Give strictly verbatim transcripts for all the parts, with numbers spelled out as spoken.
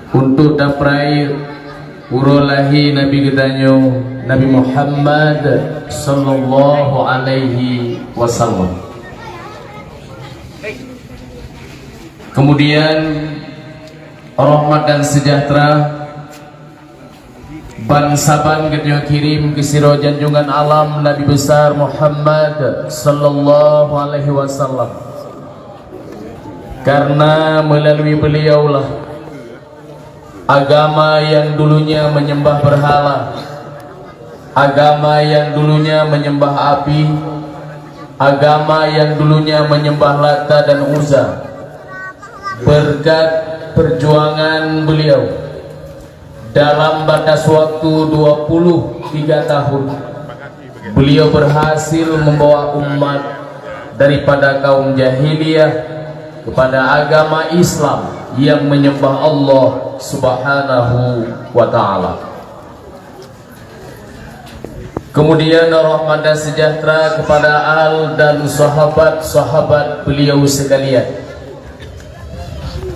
Untuk taprayek uroe lahé Nabi geutanyoe, Nabi Muhammad sallallahu alaihi wasallam. Kemudian, rahmat dan sejahtera ban saban geutanyoe kirém keu sidroe janjungan alam, Nabi Besar Muhammad sallallahu alaihi wasallam. Karena melalui beliaulah agama yang dulunya menyembah berhala, agama yang dulunya menyembah api, agama yang dulunya menyembah Lata dan Uzza, berkat perjuangan beliau dalam batas waktu dua puluh tiga tahun, beliau berhasil membawa umat daripada kaum jahiliyah kepada agama Islam yang menyembah Allah Subhanahu wa Ta'ala. Kemudian, rahmat dan sejahtera kepada al dan sahabat-sahabat beliau sekalian.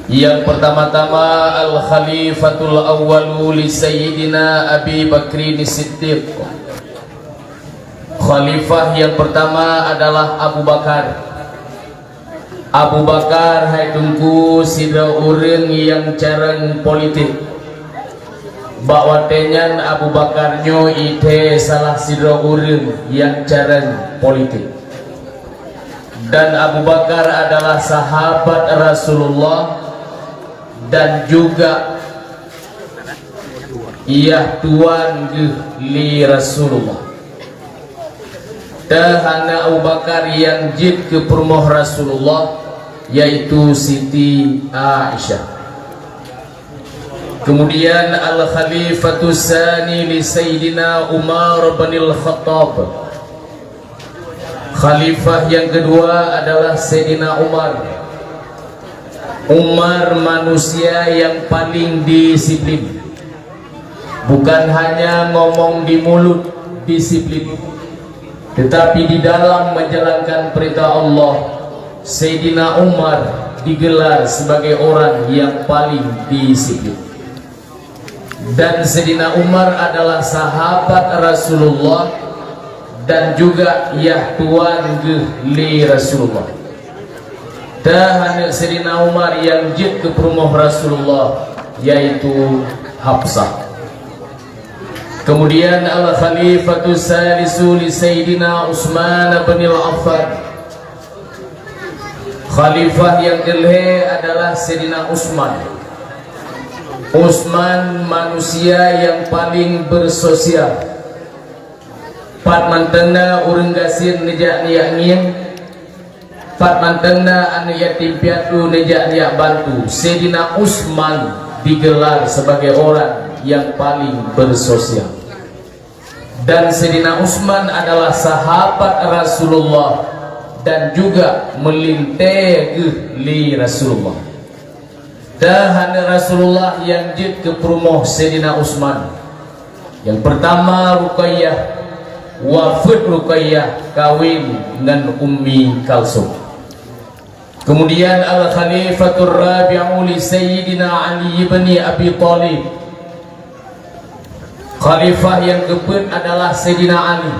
Yang pertama-tama, Al-Khalifatul Awwalu li Sayyidina Abi Bakrin Siddiq. Khalifah yang pertama adalah Abu Bakar. Abu Bakar hai Teungku sidroe ureuëng nyang carông politik. Bak watée nyan Abu Bakar nyoe jithée salah sidroe ureuëng nyang carông politik. Dan Abu Bakar adalah sahabat Rasulullah dan juga yah tuan geuh lé Rasulullah. Teuh aneuk Abu Bakar nyang jeuet keu peurumoh Rasulullah, yaitu Siti Aisyah. Kemudian, Al-Khalifatus Tsani li Sayyidina Umar bin Al-Khattab. Khalifah yang kedua adalah Sayyidina Umar. Umar manusia yang paling disiplin. Bukan hanya ngomong di mulut disiplin, tetapi di dalam menjalankan perintah Allah, Sayyidina Umar digelar sebagai orang yang paling disiplin. Dan Sayyidina Umar adalah sahabat Rasulullah dan juga yah tuan geuh lé Rasulullah. Teuh aneuk Sayyidina Umar nyang jeuet keu peurumoh Rasulullah, yaitu Hafsah. Kemudian, Al-Khalifatus Salisu li Sayyidina Utsman bin Affan. Khalifah nyang keulhée adalah Sayyidina Utsman. Utsman manusia nyang paling bersosial. Pat mantong na ureuëng gasien neujak neujak ngieng, pat mantong na aneuk yatim piatu neujak neujak bantu, Sayyidina Utsman digelar sebagai orang yang paling bersosial. Dan Sayyidina Utsman adalah sahabat Rasulullah dan juga meulintée geuh lé Rasulullah. Teuh aneuk Rasulullah nyang jeuet keu peurumoh Sayyidina Utsman. Nyang pertama, Ruqayyah, wafeuet Ruqayyah, kawin ngon Ummi Kalsum. Kemudian, Al-Khalifatur Rabi'u li Sayyidina Ali ibni Abi Thalib. Khalifah nyang keupeuet adalah Sayyidina Ali.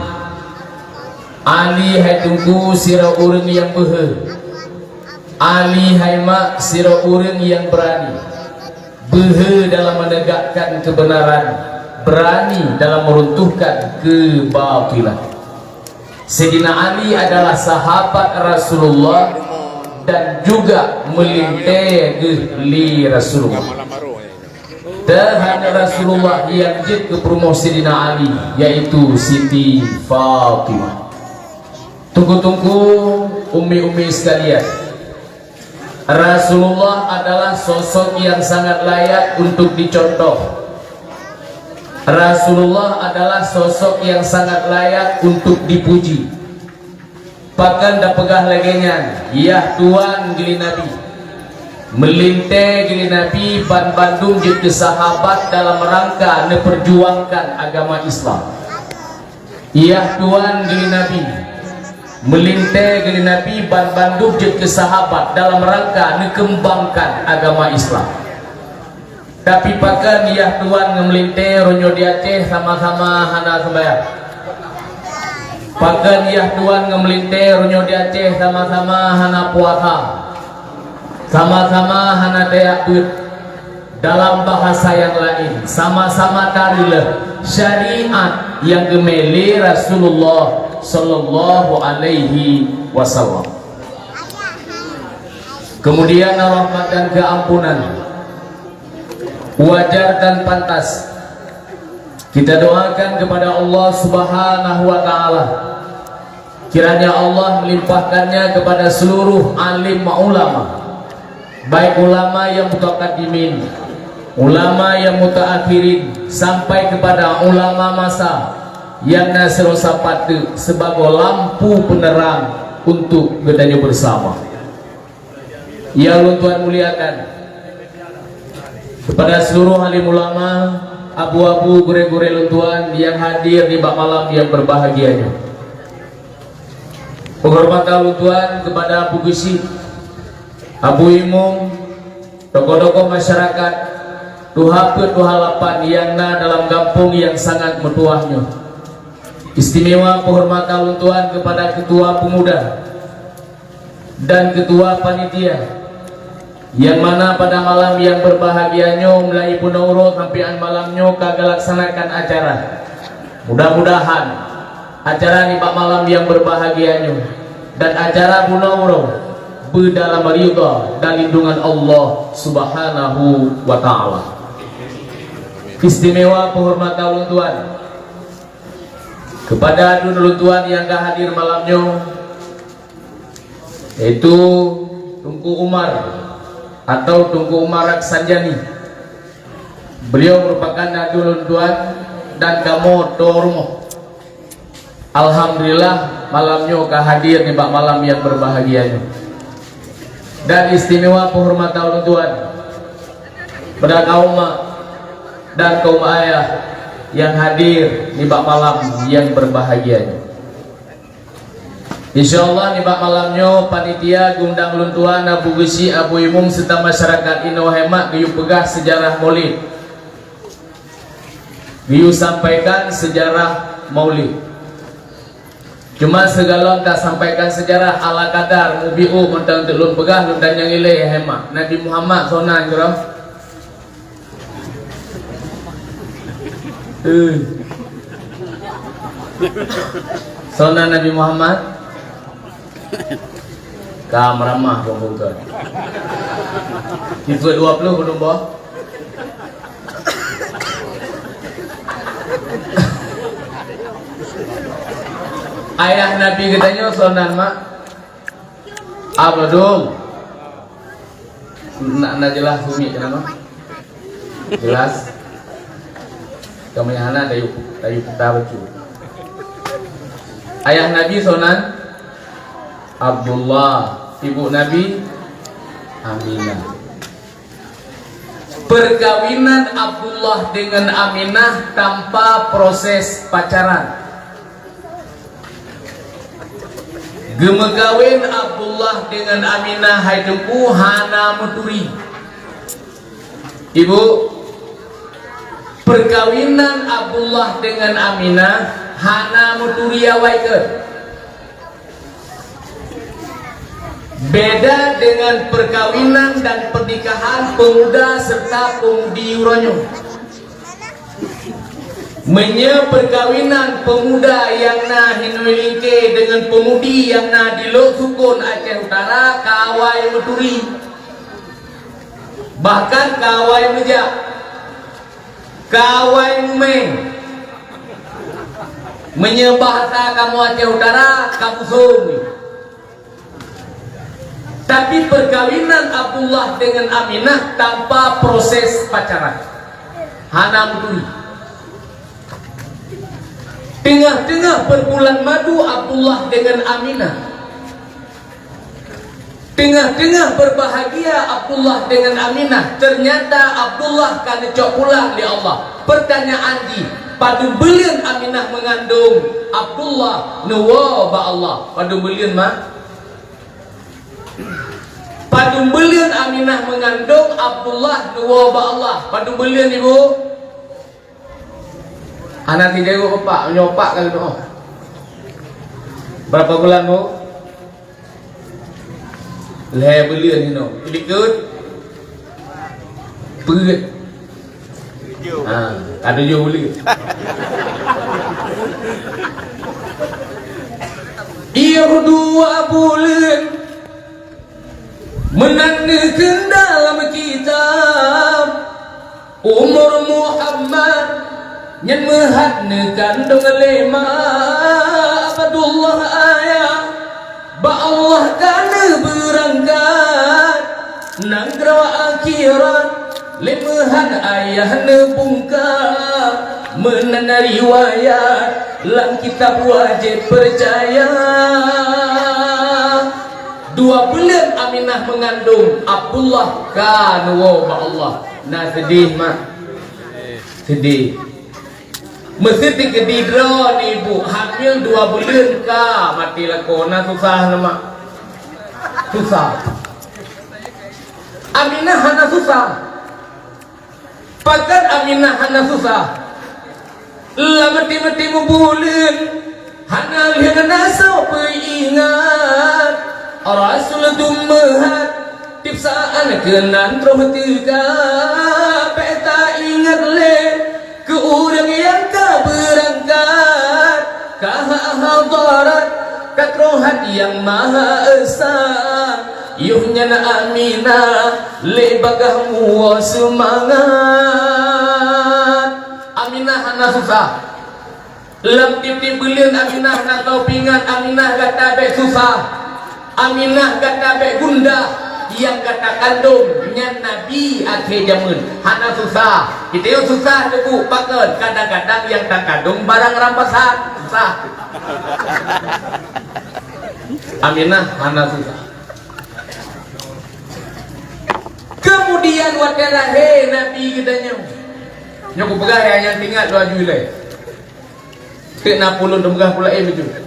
Ali hai Teungku sidroe ureuëng nyang beuhe. Ali hai mak sidroe ureuëng nyang beurani. Beuhe dalam menegakkan kebenaran, berani dalam meruntuhkan kebatilan. Sayyidina Ali adalah sahabat Rasulullah dan juga meulintée geuh lé Rasulullah. Teuh aneuk Rasulullah nyang jeuet keu peurumoh Sayyidina Ali, yaitu Siti Fatimah. Teungku-teungku, ummi-ummi sekalian, Rasulullah adalah sosok yang sangat layak untuk dicontoh. Rasulullah adalah sosok yang sangat layak untuk dipuji. Pakon tapeugah lagée nyan, yah tuan geuh lé Nabi. Meulintée geuh lé Nabi ban bandum jeuet keu sahabat dalam rangka neupeurjuangkan agama Islam. Yah tuan geuh lé Nabi. Meulintée geuh lé Nabi ban bandum jeuet keu sahabat dalam rangka neukeumbangkan agama Islam. Tapi pakon yah tuan ngon meulintèe, uroe nyoe di Aceh sama-sama hana seumbahyang? Pakon yah tuan ngon meulintèe, uroe nyoe di Aceh sama-sama hana puasa, sama-sama hana tajak beuet? Dalam bahasa nyang laén, sama-sama tareuleuh syariat nyang geumè lé Rasulullah sallallahu alaihi wasallam. Kemudian rahmat dan keampunan wajar dan pantas kita doakan kepada Allah Subhanahu wa Ta'ala, kiranya Allah melimpahkannya kepada seluruh alim ulama, baik ulama yang mutaqaddimin, ulama yang mutaakhirin, sampai kepada ulama masa yang na sidroe sapat teuk sebagai lampu penerang untuk geutanyoe bersama. Nyang lôn tuan muliakan, kepada seluruh alim ulama, abu-abu, gurèe-gurèe lôn tuan nyang hadir nibak malam nyang berbahagia nyoe. Penghormatan lôn tuan kepada Abu Geuchik, Abu Imum, tokoh-tokoh masyarakat, tuha peuet tuha lapan nyang na dalam gampông nyang sangat meutuwah nyoe. Istimewa penghormatan lôn tuan kepada Ketua Pemuda dan Ketua Panitia, nyang mana pada malam nyang berbahagia nyoe mulai bunoe uroe sampoe 'an malam nyoe ka geuh laksanakan acara. Mudah-mudahan acara nibak malam nyang berbahagia nyoe dan acara bunoe uroe beudalam ridha dan lindungan Allah Subhanahu wa Ta'ala. Istimewa penghormatan lôn tuan kepada aduen lôn tuan nyang ka hadir malam nyoe, yaitu Teungku Umar atau Teungku Umar Raksanjani. Beliau merupakan aduen lôn tuan dan kamoe toe rumoh. Alhamdulillah, malam nyoe ka hadir nibak malam nyang berbahagia nyoe. Dan istimewa penghormatan lôn tuan kepada kaum mak dan kaum ayah nyang hadir nibak malam nyang berbahagia nyoe. Insya Allah nibak malam nyoe panitia geundang lôn tuan Abu Geuchik, Abu Imum serta masyarakat inoe, hai mak, geuyue peugah seujarah Maulid. Geuyue sampaikan seujarah Maulid. Cuma sigohlom tasampaikan seujarah ala kadar, mubiôh mantong teuk lôn peugah, lôn tanyong ilèe, hai mak, Nabi Muhammad soe nan keudroe? Eh. Soe nan Nabi Muhammad? Ka meuramah keu buka. Sifeuet dua puluh belum boh? Ayah Nabi geutanyoe soe nan, mak? Abdul. Nak na jeulaih sumiek keunan? Jeulaih. Kamoe hana dayuh, dayuh peuta bacut. Ayah Nabi soe nan? Abdullah. Ibu Nabi Aminah. Perkawinan Abdullah dengan Aminah tanpa proses pacaran. Geumeukawen Abdullah dengan Aminah hai Teungku hana meuturi. Ibu, perkawinan Abdullah dengan Aminah hana meuturi awai keuh. Beda dengan perkawinan dan pernikahan pemuda serta pemudi uroe nyoe. Meunyoe perkawinan pemuda nyang na Hinoi Lingke dengan pemudi nyang na di Lhoksukon Aceh Utara ka awai meuturi, bahkan ka awai meujak, ka awai mumè. Meunyoe bahasa kamoe Aceh Utara, ka busong. Tapi perkawinan Abdullah dengan Aminah tanpa proses pacaran. Hana meuturi. Teungoh-teungoh perbulan madu Abdullah dengan Aminah. Teungoh-teungoh berbahagia Abdullah dengan Aminah, ternyata Abdullah ka neucok pulang lé Allah. Pertanyaan jih, padum buleuen Aminah meungandong Abdullah neuwoe bak Allah? Padum buleuen, mak? Padum buleuen Aminah meungandong Abdullah neuwoe bak Allah? Padum buleuen, Ibu? Hana teujaweub, Pak. Nyoe Pak ka geudoa. Berapa bulan, Bu? Lhèe buleuen hinoe. Likot. Peuet. Ha, ka tujoh buleuen. Iyôh dua buleuen. Meunan neukheun dalam kitab, umur Muhammad nyan meuhat neukandong lé ma Abdullah ayah. Bak Allah ka neubeurangkat nanggroe akhirat, lé meuhat ayah neubungka. Meunan riwayat lam kitab wajéb peucaya. Dua buleuen Aminah meungandong Abdullah ka neuwoe bak Allah. Na seudeh, mak? Seudeh. Meuseudeh keudroe ni, Bu, hamil dua buleuen ka maté lakoe, na susah na, mak? Susah. Aminah hana susah. Pakon Aminah hana susah? Lam maté-maté meubuleuen, hana lheueh na soe peuingat. Rasul teumeuhat, tiep saát keunan troh teuka. Bèk taingat lé keu ureueng nyang ka beurangkat, ka hadarat, ka troh hat Nyang Maha Esa. Yoh nyan Aminah lé bagaih muwoe seumangat. Aminah hana susah. Lam tiep-tiep buleuen Aminah na teuingat, Aminah gata bèk susah. Aminah gata bèk gundah. Nyang gata kandong nyan nabi akhé jameun. Hana susah. Kita nyoe susah teuh, Bu, pakon? Kadang-kadang nyang takandong barang rampasan. Susah. Aminah hana susah. Kemudian watèe lahé Nabi geutanyoe, nyoe kupeugah nyang teuingat laju ilèe. Teuk na pulon teumeugah pula, eh, beujeuet.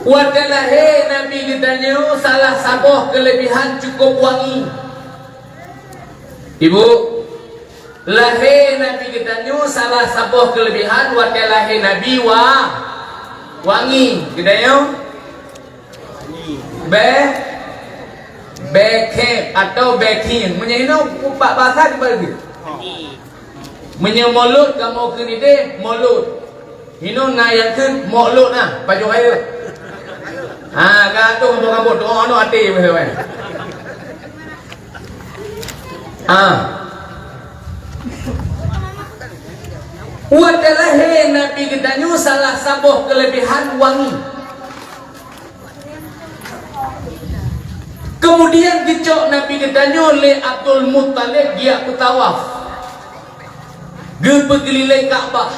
Watèe lahé Nabi geutanyoe salah saboh keuleubehan cukôp wangi. Ibu, lahé Nabi geutanyoe salah saboh keuleubehan watèe lahé Nabi wa-, wangi. Geutanyoe Bè-, bèkèb atau bèkhieng. Meunyoe inoe bak basa dibagi. Meunyoe mulod kamoe kheun idéh, mulod. Inoe na nyang kheun mulod na, pajoh rayeuk. Ha, ka tuh kamoe rambot, oh, inoe até, weh, weh. Ha. Watèe lahé Nabi geutanyoe salah saboh keuleubehan wangi. Keumudian geucok Nabi geutanyoe lé Abdul Muttalib geujak peutawaf, geupeukeulileng Ka'bah,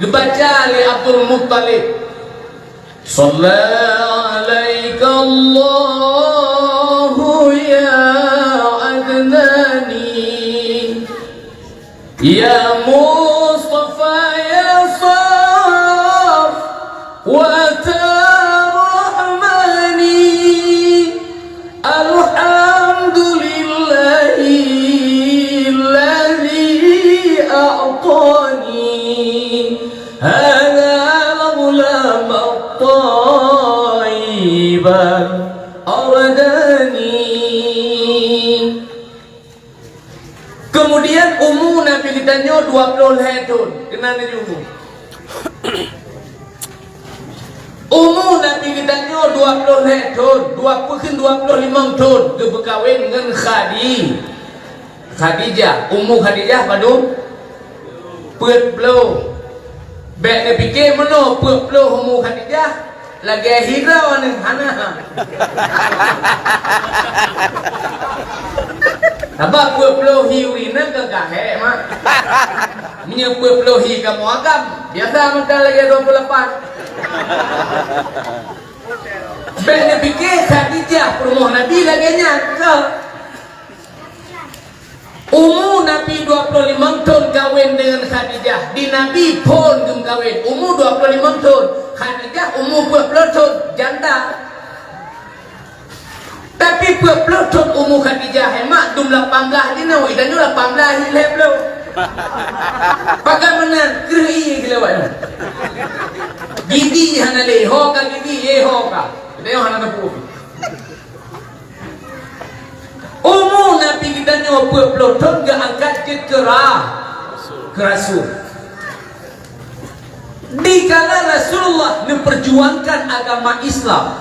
geubaca lé Abdul Muttalib, "Shalla 'alaika Allahu ya Adnani." Ya Mustafa, ya Safwata Rahmani, alhamdulillahilladzi a'tani hadhal ghulam at-thayyibal ardani. Keumudian umu Nabi geutanyoe dua ploh lhèe thon, keunan laju umu. Umu Nabi geutanyoe dua ploh lhèe thon, dua peuh kheun dua ploh limong thon, geupeukawen ngon Khadi-, Khadijah. Umu Khadijah padum? Peuet ploh. Bèk neupike meunoe peuet ploh umu Khadijah, lagèe hi droeneuh, hana. Sabab peuet ploh hi ureueng inong ka gahèe, mak. Meunyoe peuet ploh hi kamoe agam, biasa meunan lagèe dua ploh lapan. Bèk neupike Khadijah peurumoh Nabi lagèe nyan, ka. Umu Nabi dua ploh limong thon kawen deungon Khadijah. Di Nabi phon geumeukawen, umu dua ploh limong thon. Khadijah umu peuet ploh thon, janda. Tapi peuet ploh thon umu Khadijah, hai mak, dum lapan blaih jinoe, i tanyoe lapan blaih lhèe ploh. Pakon meunan, kreuh ié geuh lewat nyoe. Gigi hana lé, ho ka gigi, ié ho ka. Geutanyoe hana teupeu. Umu Nabi geutanyoe peuet ploh thon geuangkat jeuet keu ra-, keu rasul. Dikala Rasulullah neuperjuangkan agama Islam,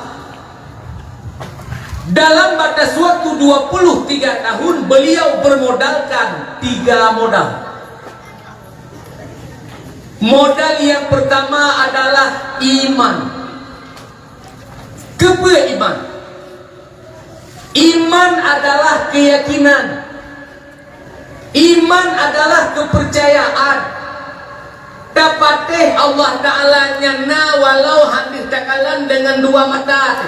dalam batas waktu dua puluh tiga tahun, beliau bermodalkan tiga modal. Modal yang pertama adalah iman. Keupeue iman? Iman adalah keyakinan. Iman adalah kepercayaan. Tapatéh Allah Ta'ala nyan na walau han deuh takalon deungon dua mata.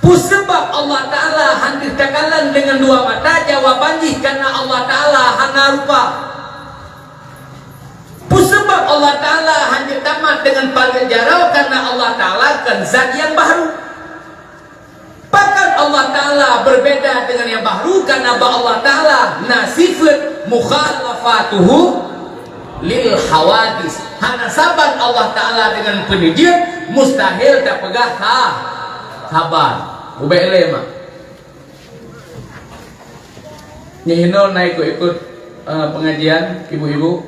Peue sabab Allah Ta'ala han deuh takalon deungon dua mata? Jawaban jih, karena Allah Ta'ala hana rupa. Peue sabab Allah Ta'ala han jeuet tamat deungon paleuet jaroe? Karena Allah Ta'ala kon zat nyang bahru. Pakon Allah Ta'ala berbeda dengan yang bahru? Karena bak Allah Ta'ala na sifat mukhalafatuhu lil hawadis. Hana saban Allah Ta'ala dengan peuneuh jeuet, mustahil tapeugah sa-, saban. Ubek lé mak. Nyoe hinoe na ikut-ikut, eh, pengajian ibu-ibu.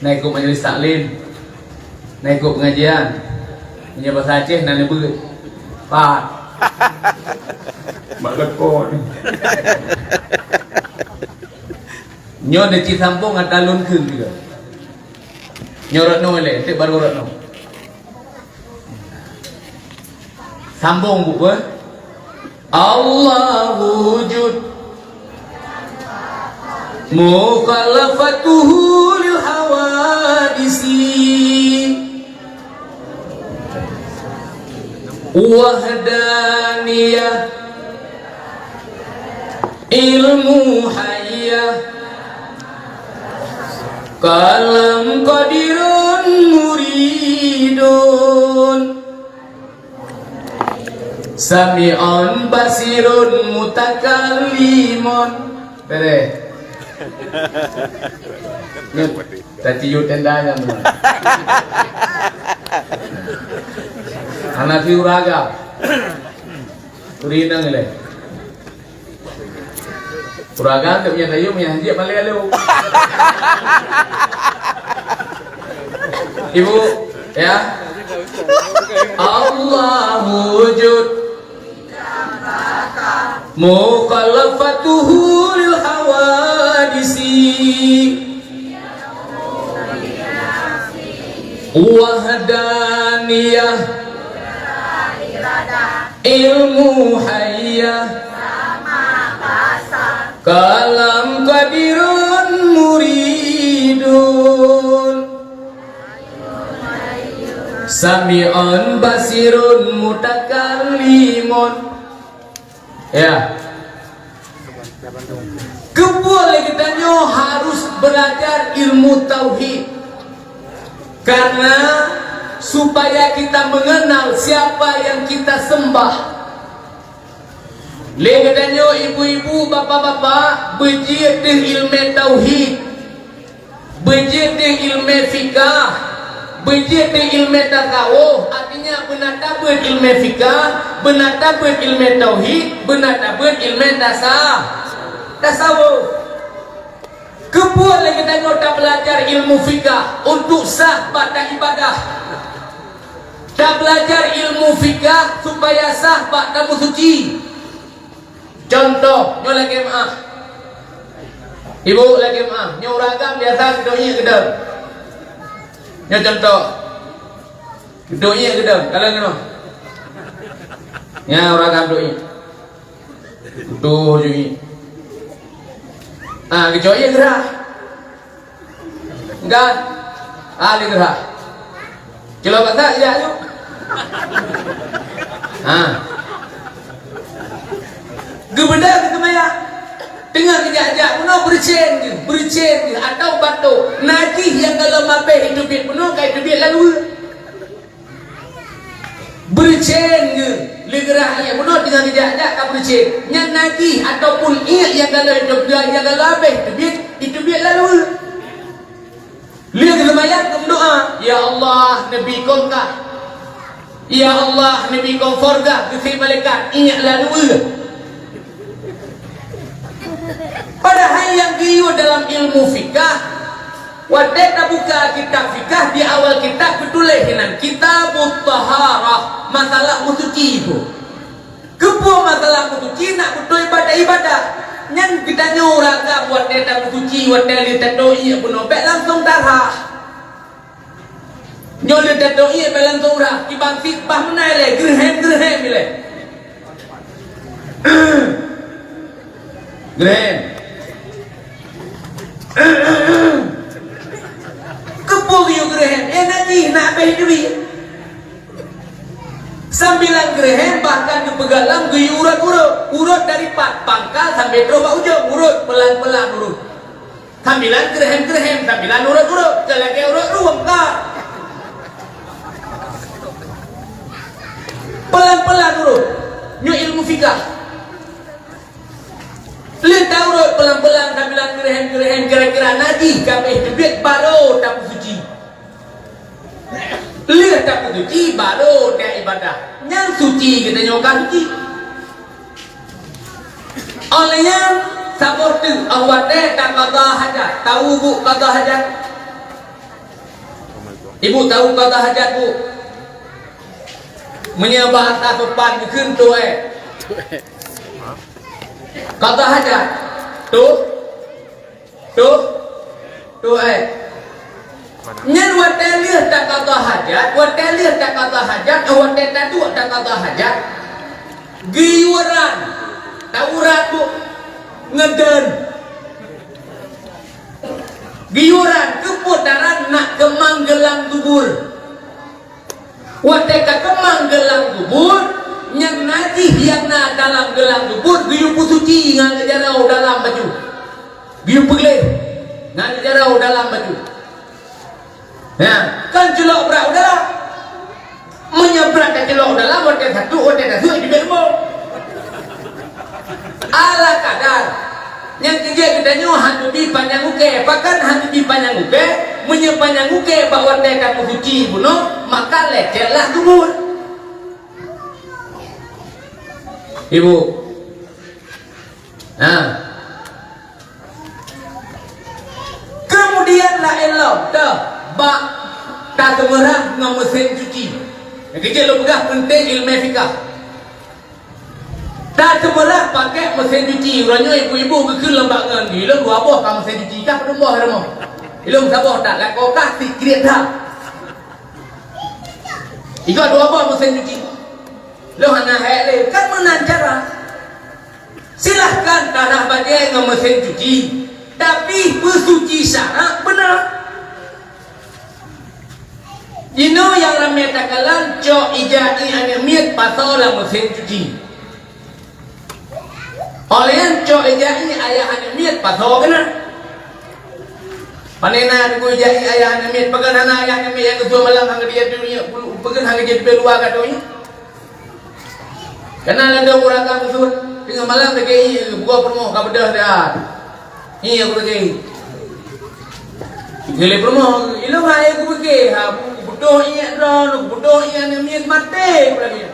Na ikut majelis taklim, na ikut pengajian. Meunyoe basa Aceh na neubeuet. Pat. Mak lekon. Nyoe neuci sambong ata lôn kheun juga. Nyoe rot nyoe lé, enteuk baru rot nyoe. Sambong buku. Allah wujud, mukhalafatuhu lil hawadisi, wahdaniyah, ilmu hayyah, kalam qadirun muridun. Sami'un basirun mutakallimun. Beres. Ni, tatiyu tenda nyan. Hana siura agam. Turi nang ilée. Ureueng agam tu meunyo tayue, meunyo hanjeuet malée aloe. Ibu, ya. Allah wujud, mukhalafatuhu lil hawadisi, wahdaniyah, ilmu hayyah, kalam qadirun muridun, sami'un basirun mutakallimun. Ya. Keupeue lé geutanyoe harus belajar ilmu tauhid? Karena supaya kita mengenal siapa yang kita sembah. Lé geutanyoe ibu-ibu, bapak-bapak, beujeuet deuh ilmu tauhid. Beujeuet deuh ilmu fikah, beujeuet deuh ilmu tasawuf, artinya beuna tabeuet ilmu fikah, beuna tabeuet ilmu tauhid, beuna tabeuet ilmu tasa-, tasawuf. Keupeue lé geutanyoe tabeulajar ilmu fikah? Untuk sah bak taibadah. Tabeulajar ilmu fikah supaya sah bak tameusuci. Contoh, nyoe lagée meu'ah. Ibu lagée meu'ah, nyoe ureueng agam biasa geuduek iék geudong. Nyoe contoh. Geuduek iék geudong, kalon nyoe. Nyan ureueng agam duek iék. Geuduek ju iék. Ah, geucok iék geurah. Kan? Ah, lé geurah. Kilo kata, ya, yuk. Ha. Geubeudôh keu keumayang. Teungoh geujak-jak bunoe beureusén geuh, beureusén geuh, atau batok. Najih nyang ka lom abéh iteubiet bunoe, ka iteubiet lalue. Beureusén geuh. Digeurah iék bunoe teungoh geujak-jak ka beureuséh. Nyan najih ataupun iék nyang galak, nyang galak habéh teubiet, iteubiet lam luweue. Lheueh geuseumayang geumeudoá, "Ya Allah, neubi kong kah. Ya Allah, neubi kong sorga," geuseumayang malaikat, iék lam luweue. Padahai nyang geuyue dalam ilmu fikah, watée tabuka kitab fikah, di awal kitab geutuléh hinan Kitabut Taharah, masalah meusuci bu. Keupeue masalah meusuci, nak beutôi ibadah-ibadah. Nyan geutanyoe ureueng agam watée tameusuci, watée lheueh tatoe iék bunoe bék langsong tarhah. Nyoe lheueh tatoe iék bék langsong tarhah, kiban sit bah meunan ilée, geureuhem-geureuhem ilée. Geureuhem. Keupeue geuyue geureuhem? Eh, najih, na abéh duit. Sambilan geureuhem bahkan geupeugah lam geuyue urot-urot. Urot dari pat pangkal sampai troh bak ujong. Urot, pelan-pelan urot. Sambilan geureuhem-geureuhem, sambilan urot-urot. Keu lagée urot ruweueng ka. Pelan-pelan urot. Nyoe ilmu fikah. Lheueh taurot pelan-pelan, sambilan geureuhem-geureuhem, kira-kira najih ka abéh teubiet, baru tapeusuci. Lheueh tapeusuci, baru taibadah. Nyan suci geutanyoe ka suci. Óh lheueh nyan, saboh teuk, óh watée taqadha hajat. Tahu, Bu, qadha hajat? Ibu tahu qadha hajat, Bu? Meunyoe bahasa sopan geukheun, toh, eh. Qadha hajat. Toh? Toh? Toh, eh. Nyan watée lheueh taqadha hajat, watée lheueh taqadha hajat, watée taduek taqadha hajat, geuyue ran, taurat, Bu, ngeudon. Geuyue ran, keupeue taran, nak keumang geulam dubur. Watée ka keumang geulam dubur, nyan najih nyang na dalam geulam dubur geuyue peusuci ngon jaroe dalam baju. Geuyue peugleh ngon jaroe dalam baju. Nyan, kon culok brat u dalam. Meunyoe brat tacilok u dalam, watée satu, watée tasuk, jibeuet rumoh. Ala kadar. Nyang keujeuet geutanyoe han teubi panyang ukée. Pakon han teubi panyang ukée? Meunyoe panyang ukée bak watée tapeusuci bunoe, maka lecet lah tubuh. Ibu. Nah. Keumudian laén lom, teuh, bak tateumeurah ngon meusén cuci. Nyang keujeuet lôn peugah peunteng ileumé fikah. Tateumeurah pakék meusén cuci. Uroe nyoe ibu-ibu geukheun lom bak ngon, ilôn dua boh ka meusén cuci, ka padum boh rumoh. Ilôn saboh that, lakoe ka sikriet that. Igoe dua boh meusén cuci. Lôn hana hék lé, kan meunan cara. Silahkan tarah bajée ngon meusén cuci, tapi peusuci syarak beuna. Jinoe nyang ramé takalon cok ija ié aneuk miet pasoe lam meusén cuci. Óh lheueh nyan cok ija ié ayah aneuk miet pasoe keunan. Pane na teungku ija ié ayah aneuk miet, pakon hana ayah aneuk miet nyang geuseuôt malam hana geujak, pakon hana geujak leubeh luwa ka donya. Kana ladôm ureueng agam beutôi, teungoh malam lagée ié, buka peurumoh ka beudôh dah. Ié aku lagée. Geulée peurumoh, ilôn hai aku pike, ha, beudôh ié droe, beudôh ié aneuk miet maté, aku lagée.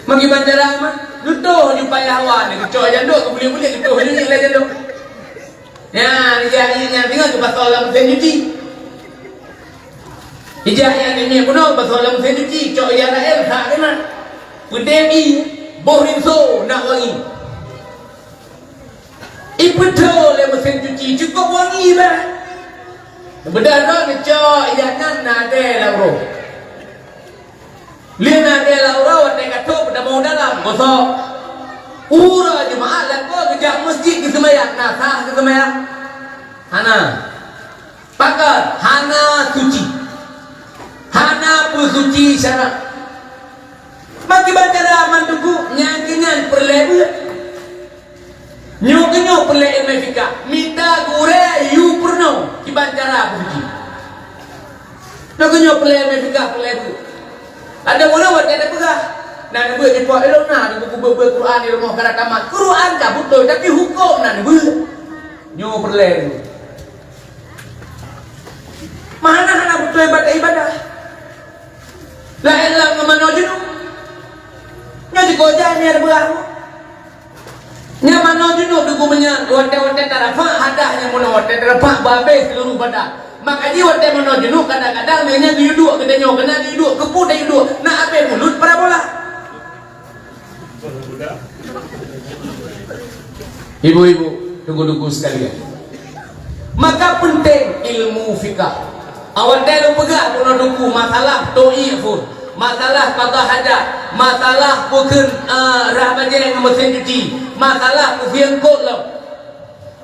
Magi banjaran mah, dutoh ju payah wan, geucok jandok, geubuléh-buléh, dutoh ju nyang lé jandok. Nyan, ija ié nyan singoh geupasoe lam meusén cuci. Ija ié nyan bunoe pasoe lam meusén cuci, cok ija laén that keunan. Peudeh ié, boh rinso nak wangi. Ipeutho lé meusén cuci, cukôp wangi bah. Beudôh droe neucok ija nyan nadée lam uroe. Lheueh nadée lam uroe watée ka trôk peutamong dalam, gosok. Uroe Jumaat lakoe geujak meuseujid geuseumayang, na sah geuseumayang? Hana. Pakon? Hana suci. Hana peusuci syarak. Maki bancara mandum nyan keuh nyan peureulée beuet. Nyoe keuh nyoe peureulée ileumé fikah, mita gurée yue peurunoe kiban cara beusuci. Nyoe keuh nyoe peureulèe ilmu fikah, peureulèe beuet. Ada ulama watèe tapeugah, na neubeuet di po ilong na, di buku beuet Quran di rumoh ka tamat. Quran ka beutôi, tapi huköm na neubeuet. Nyoe peureulèe tu. Mana hana beutôi ibadah-ibadah. Laén lam ngon manoe junub. Nyoe jikojah ni ada beurah. Nyan manoe junub deungon meunyan, watèe-watèe tarafah hadah nyan meunoe, watèe tarafah babeh seuluruh badan. Maka jih watèe manoe junub kadang-kadang lé nyan geuyue duek geutanyoe, keunan geuyue duek, keupeue tayue duek, na abeh bulut parabola. Ibu-ibu, teungku-teungku sekalian. Maka penting ilmu fikah. Awai lôn peugah bunoe teungku masalah to'i phon, masalah qada hajat, masalah peukheun, eh, rhah bajèe ngon meusén cuci, masalah peusieng kot lom.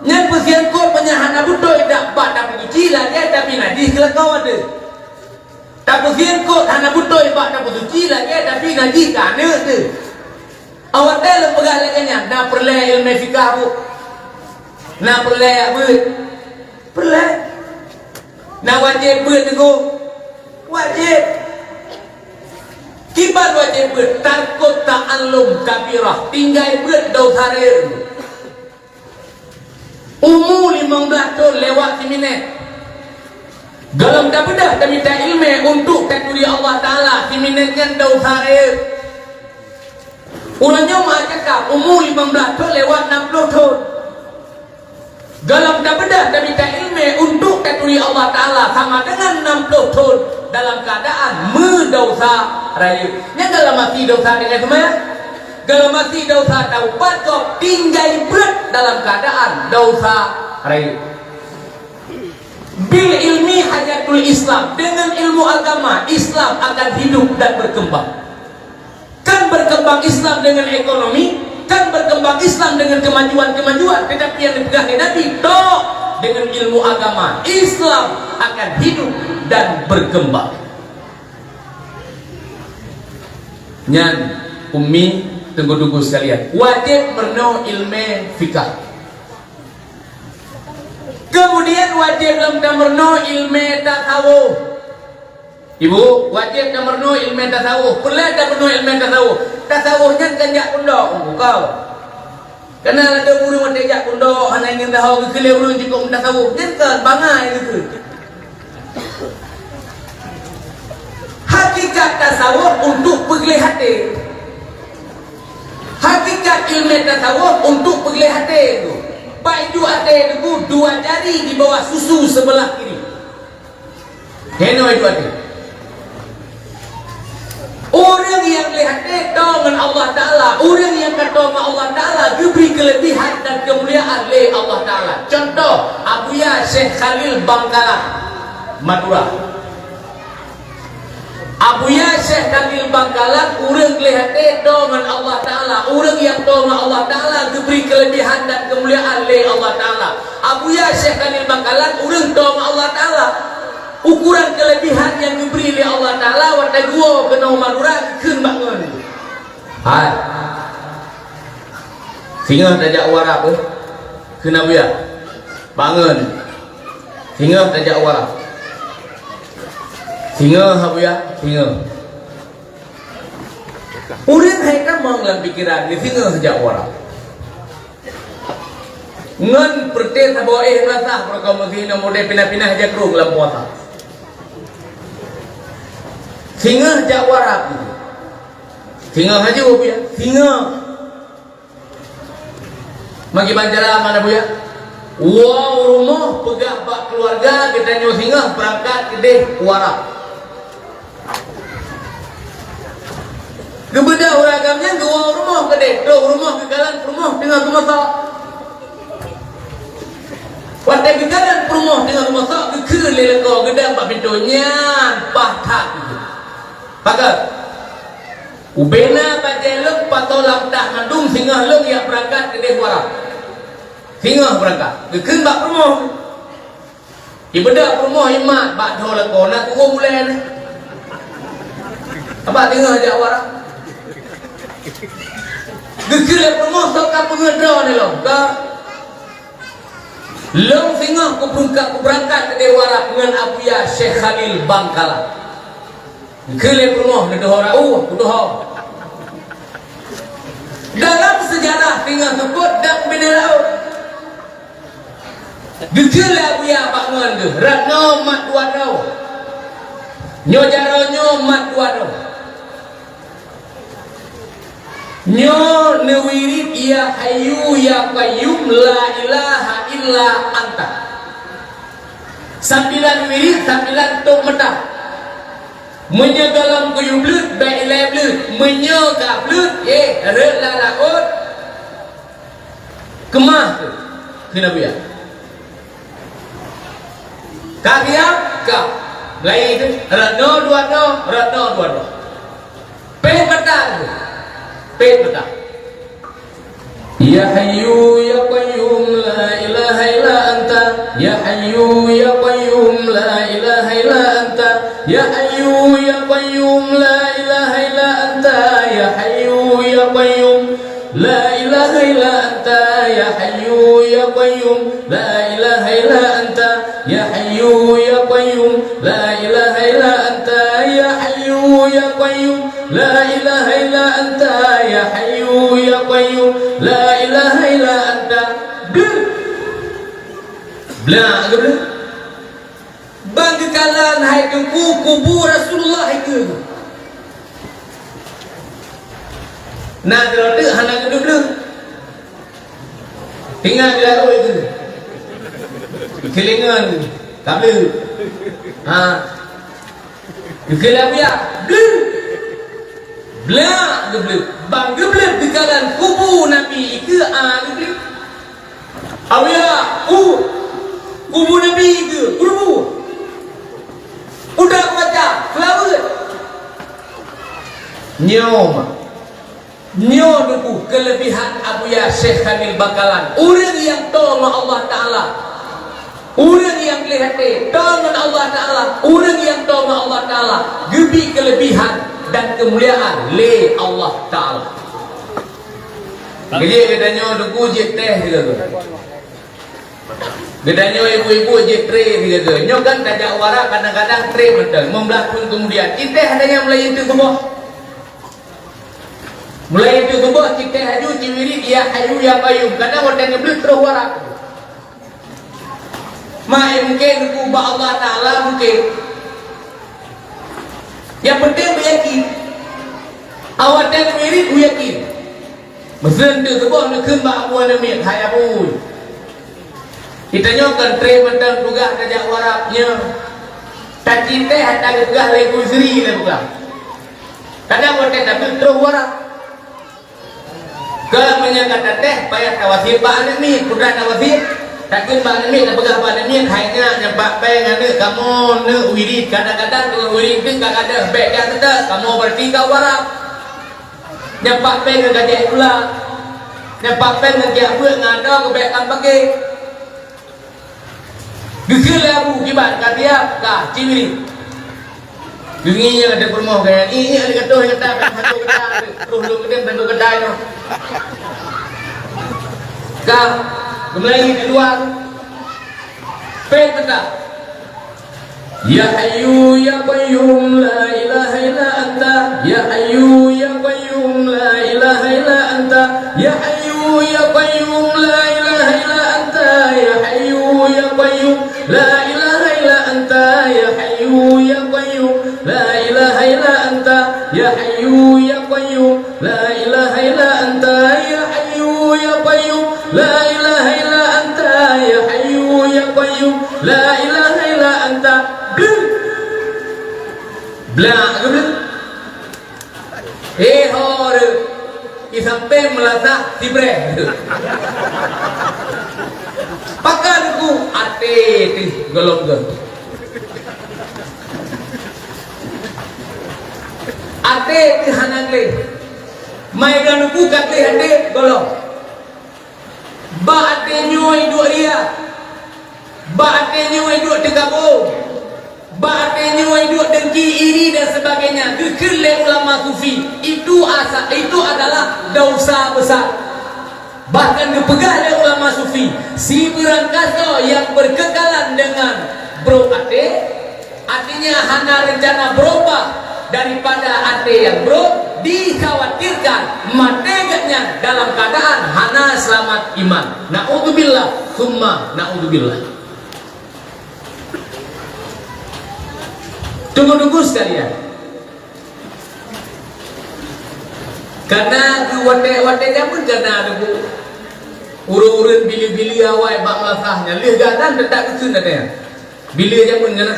Nyan peusieng kot meunyo hana beutôi dak bak tapeucuci lagèe tapi najih keu lakoe deuh. Tapeusieng kot hana beutôi bak tapeusuci lagèe tapi najih keu aneuk deuh. Awai lôn peugah lagèe nyan, na peureulèe ilmu fikah bu. Na peureulèe jak beuet. Peureulèe. Na wajéb beuet teungku. Wajéb. Kiban wajéb beuet, tarkut ta'allum kabirah, tinggai beuet dosa rayeuk. Umu limong blaih thon lewat siminét. Gohlom tabeudôh tamita ileumèe untuk taturi Allah Taala, siminét nyan dosa rayeuk. Uroe nyoe meucakap umu limong blaih thon lewat nam ploh thon. Gohlom tabeudôh tamita ileumèe untuk taturi Allah Taala sama dengan nam ploh thon dalam keuadaan meudosa rayeuk. Nyan gohlom mati dosa tinggai seumayang. Gohlom mati dosa taubat gob tinggai beuet dalam keuadaan dosa rayeuk. Bil ilmi hayatul Islam, dengan ilmu agama Islam akan hidup dan berkembang. Kan berkembang Islam dengan ekonomi, kan berkembang Islam dengan kemajuan-kemajuan, tetapi yang dipeugah lé Nabi, tok dengan ilmu agama Islam akan hidup dan berkembang. Nyan ummi teungku-teungku sekalian, wajéb meurunoe ileumèe fikah. Kemudian wajéb lom tameurunoe ileumèe tasawuf. Ibu, wajéb tameurunoe ileumèe tasawuf. Peureulèe tameurunoe ileumèe tasawuf. Tasawuf nyan kan jak pondok, bukan? Kana ladôm ureueng watèe jak pondok hana ingat tahu geukheun lé ureueng jikok meutasawuf. Nyan kan bangai geukheun. Hakikat tasawuf untuk peugleh até. Hakikat ilmu tasawuf untuk peugleh até tu. Bak iduek até tu dua jari di bawah susu sebelah kiri. Henoe iduek até. Ureueng nyang gleh até toe ngon Allah Taala, ureueng nyang ka toe ngon Allah Taala geubri keuleubihan dan keumuliaan lé Allah Taala. Contoh, Abuya Syekh Khalil Bangkalan, Madura. Abuya Syekh Khalil Bangkalan ureueng gleh até toe ngon Allah Taala, ureueng nyang toe ngon Allah Taala geubri keuleubihan dan keumuliaan lé Allah Taala. Abuya Syekh Khalil Bangkalan ureueng toe ngon Allah Taala. Ukuran keuleubihan nyang geubri lé Allah Taala watèe geuwoe keunoe Madura geukheun bak ngon. Hai. Singoh tajak u Arab, eh. Kheun Abuya. Bak ngon. Singoh tajak u Arab. Singoh Abuya, singoh. Ureueng hai tamong lam pikeran, singoh jak u Arab. Ngon peureté saboh éh meurasa, meureuka meusinan model pinah-pinah jak krueng lam puasa. Singoh jak u Arab. Singoh laju, Abuya. Singoh. Meukiban cara mana, Buya? Woe u rumoh peugah bak keuluwarga geutanyoe singoh beurangkat keudeh u Arab. Geubeudôh ureueng agam nyan geuwoe u rumoh keudeh, troh u rumoh geukalon peurumoh teungoh geumosok. Watèe geukalon peurumoh teungoh geumosok, geukheun lé lakoe geudong bak pintoe nyan paih that. Pakon? Ubena bajèe lôn pasoe lam tah mandum singoh lôn jak beurangkat keudeh u Arab. Singoh beurangkat. Geukheun bak peurumoh. Ibeudôh peurumoh imat bak dhoe lakoe na ku'uem ulèe nyan. Abah singoh jak u Arab. Geukheun lé peurumoh soe ka peungeuh droeneuh lom. Ka. Lôn singoh kubeurangkat, kubeurangkat keudéh u Arab ngon Abuya Syekh Khalil Bangkalan. Keu lé peurumoh neudoho raoh, kudoho. Dalam seujarah singoh seupôt dan bidé laôt. Geukheun lé Abuya bak ngon geuh, rot noe mat dua droe. Nyoe jaroe nyoe mat dua droe. Nyoe neuwirit ya Hayyu ya Qayyum la ilaha illa anta. Sambilan wirit, sambilan tôb meuta. Meunyoe gohlom kuyue bleuet, bèk ilèe bleuet. Meunyoe ka bleuet, éh, rhot lam laôt. Keumah teuh, kheun Abuya. Ka siap? Ka. Mulai teuh, rot noe dua droe, rot noe dua droe. Péh mata teuh. Péh mata. Ya Hayyu ya Qayyum la ilaha illa anta. Ya Hayyu ya Qayyum la ilaha illa anta. Ya Hayyu ya Qayyum la ilaha illa anta. Ya Hayyu ya Qayyum la ilaha illa anta. Ya Hayyu ya Qayyum la ilaha illa anta. Ya Hayyu ya Qayyum la ilaha illa anta. Ya Hayyu ya Qayyum la ilaha illa anta. Ya Hayyu ya Qayyum la ilaha illa anta. Bleuet. Bleuet, bleuet. Ban geukalon hai Teungku kubu Rasulullah itu. Na keudroe teuk hana geudeubleuet. Tinggai di laôt itu. Keulingon, kableuet. Ha. Geukheun lé Abuya, bleuet. Bleuet, geubleut. Ban geubleut geukalon kubu Nabi ikeue, a, geubleut. Abuya, u, kubu Nabi ikeue, kubu. Udah baca, seulaweuet. Nyoe ma. Nyoe Teungku keuleubihan Abuya Syekh Khalil Bangkalan. Ureueng nyang toe ngon Allah Taala, ureueng nyang gleh até toe ngon Allah Taala, ureueng nyang toe ngon Allah Taala geubri keuleubihan dan keumuliaan lé Allah Taala. Keujeuet geutanyoe Teungku jeuet teh sigoe. Geutanyoe ibu-ibu jeuet tré sigoe. Nyoe kan tajak u Arab kadang-kadang tré mantong. Limong blaih thon keumudian, iteh ada nyang mulai itu suboh. Mulai itu suboh, citeh laju, ciwirit, "Ya Hayyu, Ya Qayyum." Kadang watèe neubleut troh u Arab. Mak, eh, mungken Teungku bak Allah Taala, mungken. Nyang penting beuyakin. Awak watèe neuwirit, beuyakin. Meuseuen teuk suboh neukheun bak Abu Aneuk Miet, "Hai Abu, geutanyoe kon tré mantong tugaih tajak u Arab nyoe. Taciteh hana geupeugah lé Guzri lé peugah." Kadang watèe tabeut troh u Arab. Keu meunyoe ka tateh, payah tawasiet bak aneuk miet, peue tawasiet. Takheun bak aneuk miet, tapeugah bak aneuk miet, "Hai nyak, nyang pat péng aneuk kamoe neuk wirit, kadang-kadang deungon wirit nyan ka gadôh, bèk jak seutôt, kamoe beurati ka u Arab." Nyang pat péng ngon gajèe pula. Nyang pat péng ngon jak beuet ngon adoe keu bèk lam pagée. Geukheun lé Abu kiban ka siap, ka, ciwirit. Geungieng ada peurumoh gaya, "Ih, ih, ada gatoh nyata, ka satu kata, terus lôn keudeh satu kata nyoe." Ka, geumulai di luwa. Péng mata. Ya Hayyu Ya Qayyum la ilaha illa anta. Ya Hayyu Ya Qayyum la ilaha illa anta. Ya Hayyu Ya Qayyum la ilaha illa anta. Ya Hayyu Ya Qayyum la ilaha illa anta. Ya Hayyu Ya Qayyum la ilaha illa anta. Ya Hayyu Ya Qayyum la ilaha illa anta. Ya Hayyu Ya Qayyum la ilaha illa anta. Ya Hayyu Ya Qayyum la ilaha illa anta. Bleuet. Blak geubleut. Eh, ho deuh. Di sampéng meulasah sibreh. Pakon Teungku, até teuh gohlom geuh. Até teuh hana gleh. Mai droeneuh Teungku ka gleh até gohlom. Bak até nyoe duek ria. Bak até nyoe duek teukabô. Bak até nyoe duek dengki, iri dan sebagainya. Geukheun lé ulama sufi, itu asa-, itu adalah dosa besar. Bahkan geupeugah lé ulama sufi, sibeurangkasoe nyang beukeukalan deungon brok até, artinya hana reuncana beurubah daripada até nyang brok, dikhawatirkan maté gobnyan dalam keuadaan hana seulamat iman. Naudzubillah, summa naudzubillah. Teungku-teungku sekalian, kana keu watèe-watèe jameun kana teungku, ureueng-ureueng bili-bili awai bak meulasah nyan lheueh gata teutap geukheun watèe nyan. Bili jameun kana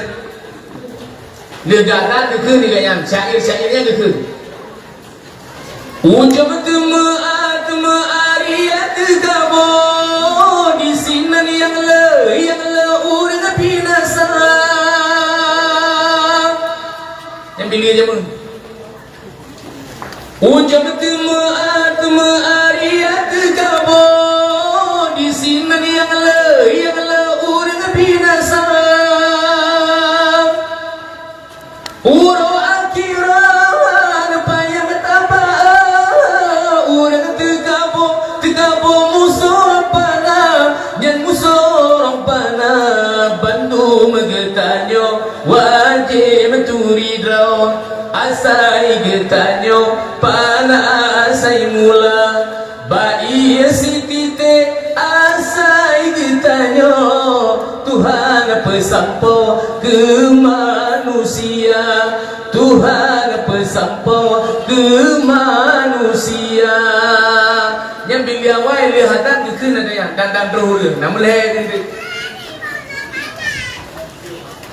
lheueh gata geukheun nibak nyan, syair-syair nyan geukheun. Ujob teumeu'a, teumeu'a ria teugabo, disinan nyang le, nyang le ureueng binasa. Nyang bili jameun. Ujob teumeu'a, teumeu'a ria teugabo, disinan nyang le, nyang le ureueng binasa. Uroe akhirat payah taba, ureueng teugabo, teugabo musoh Rabbana, nyan musoh Rabbana bandum geutanyoe wajéb turi droe, asai geutanyoe pana asai mula. Bak ié sititée asai geutanyoe, Tuhan peusampoe keu manusia, Tuhan peusampoe keu manusia. Nyan bili awai lheueh adan geukheun ada nyang dan, dan droe ureueng, na meulhèe geundeh.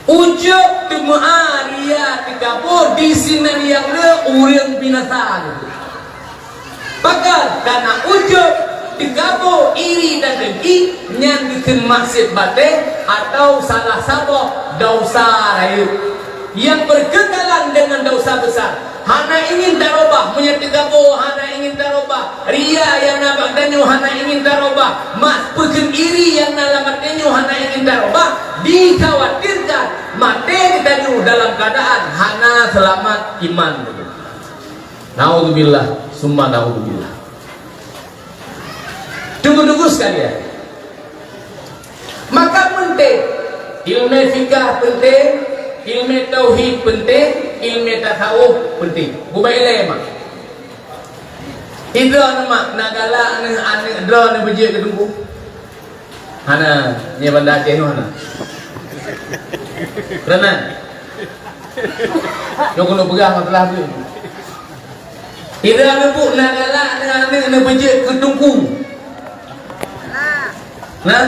Ujob teumeu'a ria teugabo, disinan nyang le ureueng binasa. Pakon kana ujob teugabo iri dan dengki, nyan geukheun maksiet batée atawa salah saboh desya rayeuk nyang beukeukalan deungon desya besar. Hana ingin tarubah, meunyoe teugabo hana ingin tarubah, ria nyang na bak tanyoe hana ingin tarubah, mak peukheun iri nyang na lam até nyoe hana ingin tarubah, dikhawatirkan maté geutanyoe dalam keuadaan hana seulamat iman. Naudzubillah, summa naudzubillah. Teungku-teungku sekalian, maka peunteng, ileumèe fikah peunteng, ileumèe tauhid peunteng, ileumèe tasawuf peunteng. Bubai ilèe mak. Idroe mak na galak aneuk droe neubeujeuet keu teungku. Hana, nyoe Banda Aceh nyoe hana. Keureuna nyoe keuneuk peugah masalah tu. Idroe aneuk bu na galak aneuk-aneuk neubeujeuet keu teungku. Nah?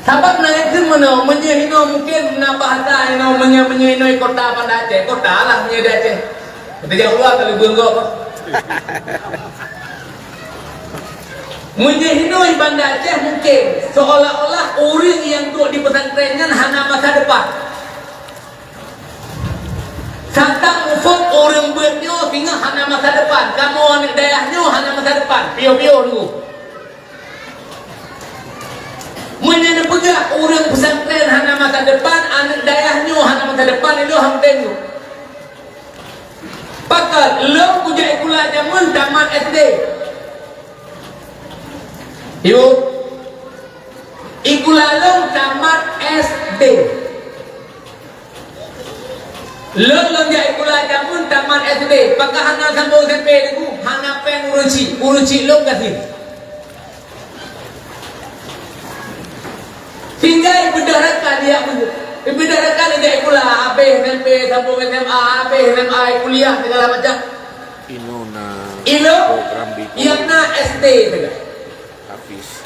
Sabab na nyang kheun meunoe, meunyoe hinoe mungken na bahasa hinoe, meunyoe, meunyoe hinoe kota Banda Aceh, kota lah meunyoe di Aceh. Kita jak luar kali beunggok. Meunyoe hinoe Banda Aceh mungken seolah-olah ureueng nyang duek di pesantren nyan hana masa depan. Santang muphom ureueng beuet nyoe singoh hana masa depan. Kamoe aneuk dayah nyoe hana masa depan. Piôh-piôh dulu. Meunyoe neupeugah ureueng pesantren hana masa depan, aneuk dayah nyoe hana masa depan, ilôn hana teuntèe. Pakon lôn kujak sikula jameun tamat S D. Ibu, sikula lôn tamat S D. Lôn, lôn jak sikula jameun tamat S D, pakon hana sambông S M P teungku, hana péng ureueng chik, ureueng chik lôn gasien. Tinggai beudôh rakan jak, beudôh rakan jak sikula, habéh S M P, sambông S M A, habéh S M A, kuliah segala macam. Inoe na program di, nyang na S D sagai. Hafiz.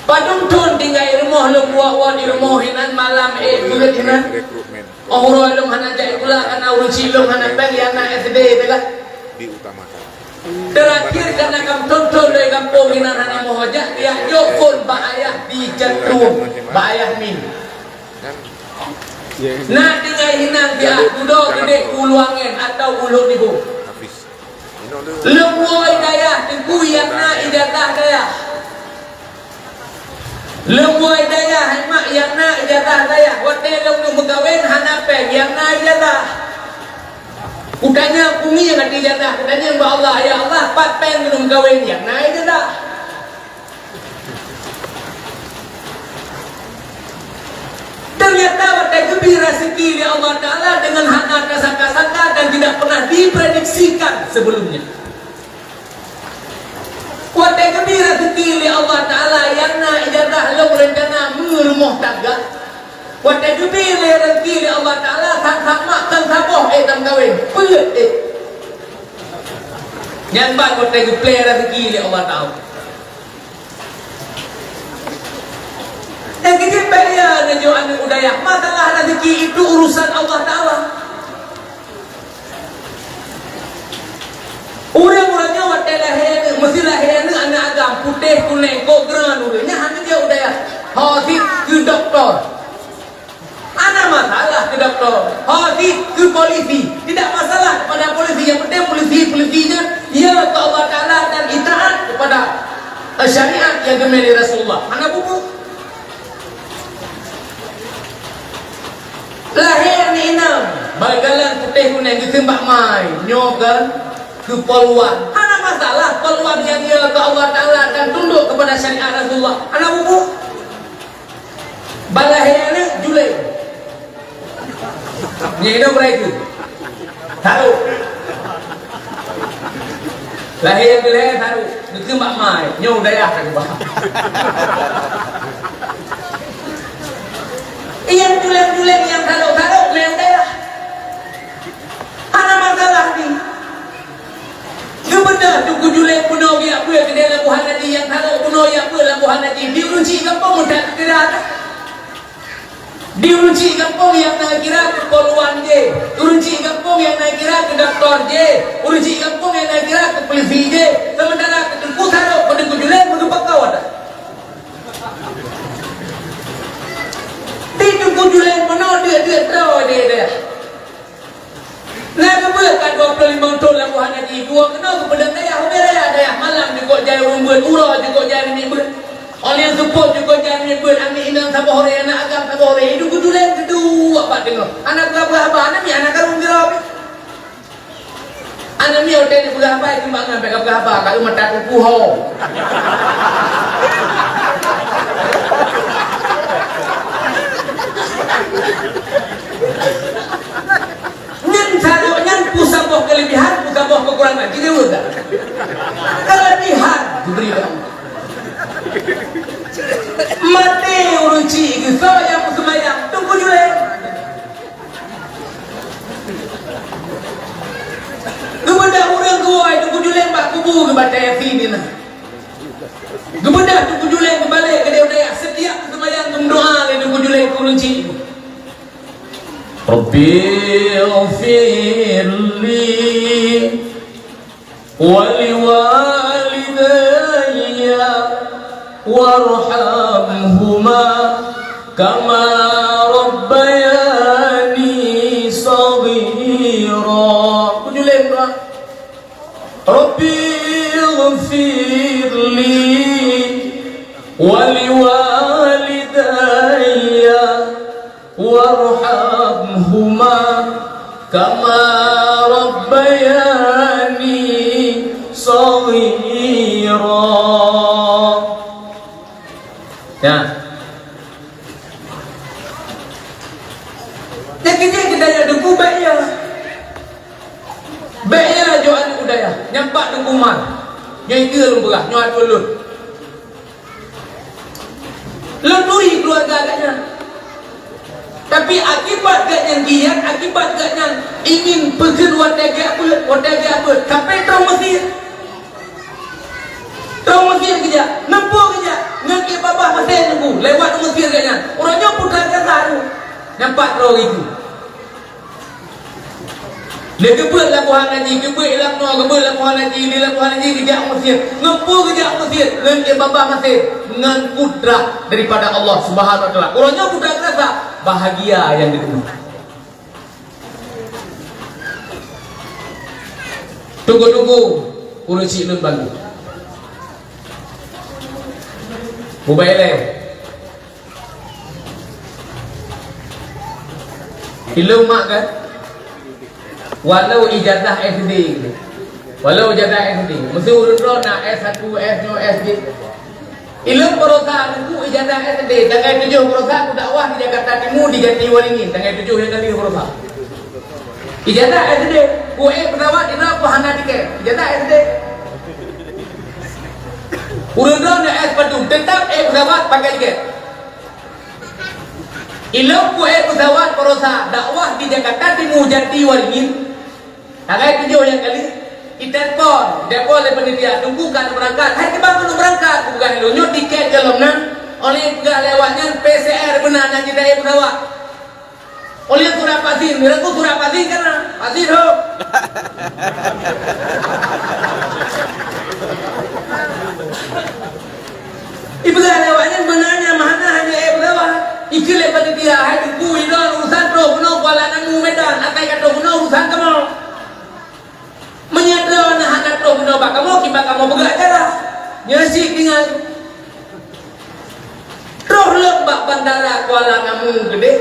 Padum thôn tinggai rumoh lôn buat-buat di rumoh hinan malam, eh, buleuen hinan. Rekrutmen. Oh, uroe lôn hana jak sikula, kana ureueng chik lôn hana péng, nyang na S D sagai. Diutamakan. Terakhir, kana kam thôn-thôn dari kampung hinan hana moh jak, jak jok phôn bak ayah di Jatrueng, bak ayah Min. Na tinggai hinan siat, dudoe keudeh u Lueng Angén atawa u Lhok Nibô. Lôn woe dayah teungku nyang na ijazah dayah. Lôn woe dayah hai mak nyang na ijazah dayah. Watèe lôn neuk meukawen hana péng nyang na ijazah. Kutanyong, kumieng ati ijazah, kutanyong bak Allah, "Ya Allah, pat péng lôn meukawen?" Nyang na ijazah. Ternyata watée geubri raseuki lé Allah Taala deungon hana tasangka-sangka dan tidak pernah diprediksikan sebelumnya. Watée geubri raseuki lé Allah Taala nyang na ijazah lom reuncana meurumoh tangga. Watée geubri lé raseuki lé Allah Taala, that-that mak kon saboh ék tameukawen, peuet ék. Nyan ban watée geuplé raseuki lé Allah Taala. Nyang keujieb bék ya neujok aneuk u dayah, masalah raseuki itu urusan Allah Taala. Ureuëng-ureuëng nyoe watée lahé aneuk, meusé lahé aneuk, aneuk agam, putéh, kuneng, kok green ureuëng, nyan hana jeuet u dayah. Ho sit keu dokto. Hana masalah keu dokto. Ho sit keu polisi. Tidak masalah kepada polisi. Yang penting polisi, polisi nyan ya keu Allah Taala dan itaat kepada, eh, syariat nyang geumé lé Rasulullah. Hana bubu. Lahé aneuk inong, bak galan putéh kuneng geuseumbak mai, nyoe kan keu poluan. Hana masalah, poluan nyang ya keu Allah Taala dan tunduk kepada syariat Rasulullah. Hana bubu. Bak lahé aneuk juleng. Nyang inong beurai tu. Tarok. Lahé nyang keu lhée tarok. Geukheun bak ma, nyoe u dayah ka geuba. Nyang juleng-juleng nyang tarok-tarok mé u dayah. Hana masalah ni. Geubeudôh Teungku Juleng bunoe geujak beuet keudéh lam buhan haji, nyang tarok bunoe jak beuet lam buhan haji. Di ureuëng chik gampông meutat keu kira. Di ureuëng chik gampông nyang na kira keu poluan jih, ureuëng chik gampông nyang na kira keu dokto jih, ureuëng chik gampông nyang na kira keu polisi jih, seumeuntara keu Teungku Sarok, keu Teungku Juleng, keu Teungku Pakau ada. Di Teungku Juleng meunoe deuek-deuek droe deh. Na geubeuet ka dua ploh limong thon lam buhan haji, dua keunoe geupeudong dayah, ubé raya dayah malam jikok jai ureuëng beuet, uroe jikok jai namiet beuet. Óh lheueh seupôt jikok jai namiet beuet, aneuk inong saboh ré, aneuk agam saboh ré, iduek geujuleng keudua bak teungoh. Hana peugah-peugah haba, aneuk miet hana karung sidroe pih. Aneuk miet watée jipeugah haba, jitimbangan bék kapeugah haba, ka eu mata teungku ho. Nyan sarok nyan peue saboh keulebihan, peue saboh keukurangan. Jideuh tak? Keulebihan dibri Allah. Maté ureuëng chik geuh, soe nyang meuseumayang? Teungku Juleng. Geubeudôh ureuëng geuwoe Teungku Juleng bak kubu geubaca Yasin di na. Geubeudôh Teungku Juleng geubalek keudéh u dayah, setiap meuseumayang geumeudoa lé Teungku Juleng keu ureuëng chik. Rabbi ighfirli wa liwalidayya warhamhuma kama rabbayani shaghira. Teungku Juleng doa. Rabbi ighfirli wa liwalidayya warhamhuma kama rabbayani shaghira. Ya. Nyang keuneuk geutanyoe Teungku bék ya. Bék ya jok aneuk u dayah. Nyang pat Teungku Umar. Nyoe ikeue lôn peugah, nyoe atoe lôn. Lôn turi keuluwarga gata nyan. Tapi akibat gata nyan giat, akibat gata nyan ingin peukheun watée geujak beuet, watée geujak beuet, sampai troh Mesir. Troh Mesir geujak, ngon peue geujak, ngon ék babah Mesir Teungku, lewat Mesir gata nyan. Uroe nyoe putra gata tu, nyang pat droe itu. Lé geubeuet lam buhan haji, geubeuet lam noe, geubeuet lam buhan haji, lé lam buhan haji geujak Mesir. Ngon peue geujak Mesir? Ngon ék babah Mesir, ngon kudrah daripada Allah Subhanahu wa Taala. Uroe nyoe kudrah gata, bahagia nyang dikeue. Tunggu-tunggu, ureuëng chik lôn bandum. Mubailée. Ilong mak kan? Walau ijazah S D. Walau ijazah S D. Meuseu ureueng droe na S satu, S dua, S tiga. Ilôn baroesa teungku ijazah S D, tanggai tujoh baroesa kudakwah di Jakarta Timu, di Jatiwaringin, tanggai tujoh nyang ka lheueh baroesa. Ijazah S D, ku ék peusawat inoe ku hana tiket. Ijazah S D. Ureueng droe na S satu, teutap ék peusawat pakai tiket. Ilôn ku ék peusawat baroesa dakwah di Jakarta Timu, Jatiwaringin. Tanggai tujoh nyang ka lheueh, itelepon, itelepon lé panitia, "Teungku ka neubeurangkat." "Hai kiban keuneuk beurangkat?" Kupeugah lôn, "Nyoe tiket goh lom na." Óh lheueh peugah lé awaknyan, "P C R beuna na jitayue peusawat." Óh lheueh surat vaksin, "Teungku, surat vaksin ka na?" "Vaksin ho." Ipeugah lé awaknyan, "Beuna nyan meuhana hana ék peusawat." Ikheun lé panitia, "Hai Teungku, inoe urusan troh keunoe Kuala Namu Medan, asai ka troh keunoe urusan kamoe. Meunyoe droeneuh hana troh keunoe bak kamoe, kiban kamoe peugah acara." Nyoe cit tinggai. Troh lom bak bandara Kuala Namu keudeh,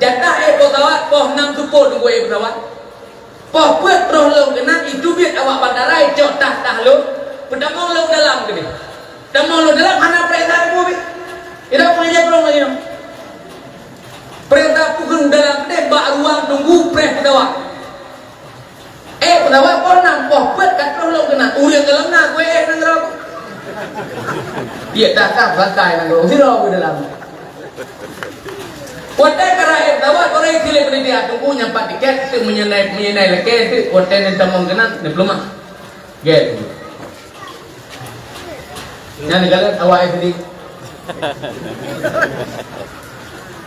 jatah ék peusawat poh nam seupôt teungku ék peusawat. Poh peuet troh lom keunan, iteubiet awak bandara icok tah-tah lôn, peutamong lôn dalam keudeh. Tamong lôn dalam hana peuriksa teungku pih. Ira peuriksa lôn lagèe nyoe. Peuriksa peue keuh dalam keudeh bak ruang tunggu preh peusawat. Eh, peusawat poh nam, poh peuet ka troh lom keunan. Ureueng goh lom na, kueh nanggroe. Iya, tah-tah santai nanggroe. Sidroe dalam. Watèe ka rayeuk dawat, barô ikheun lé panitia, "Teungku, nyan pat tiket, teuk meunyoe na, meunyoe na lakèe teuk, watèe neutamong keunan, neupeuleumah." Gèt. Nyan galak awak SD.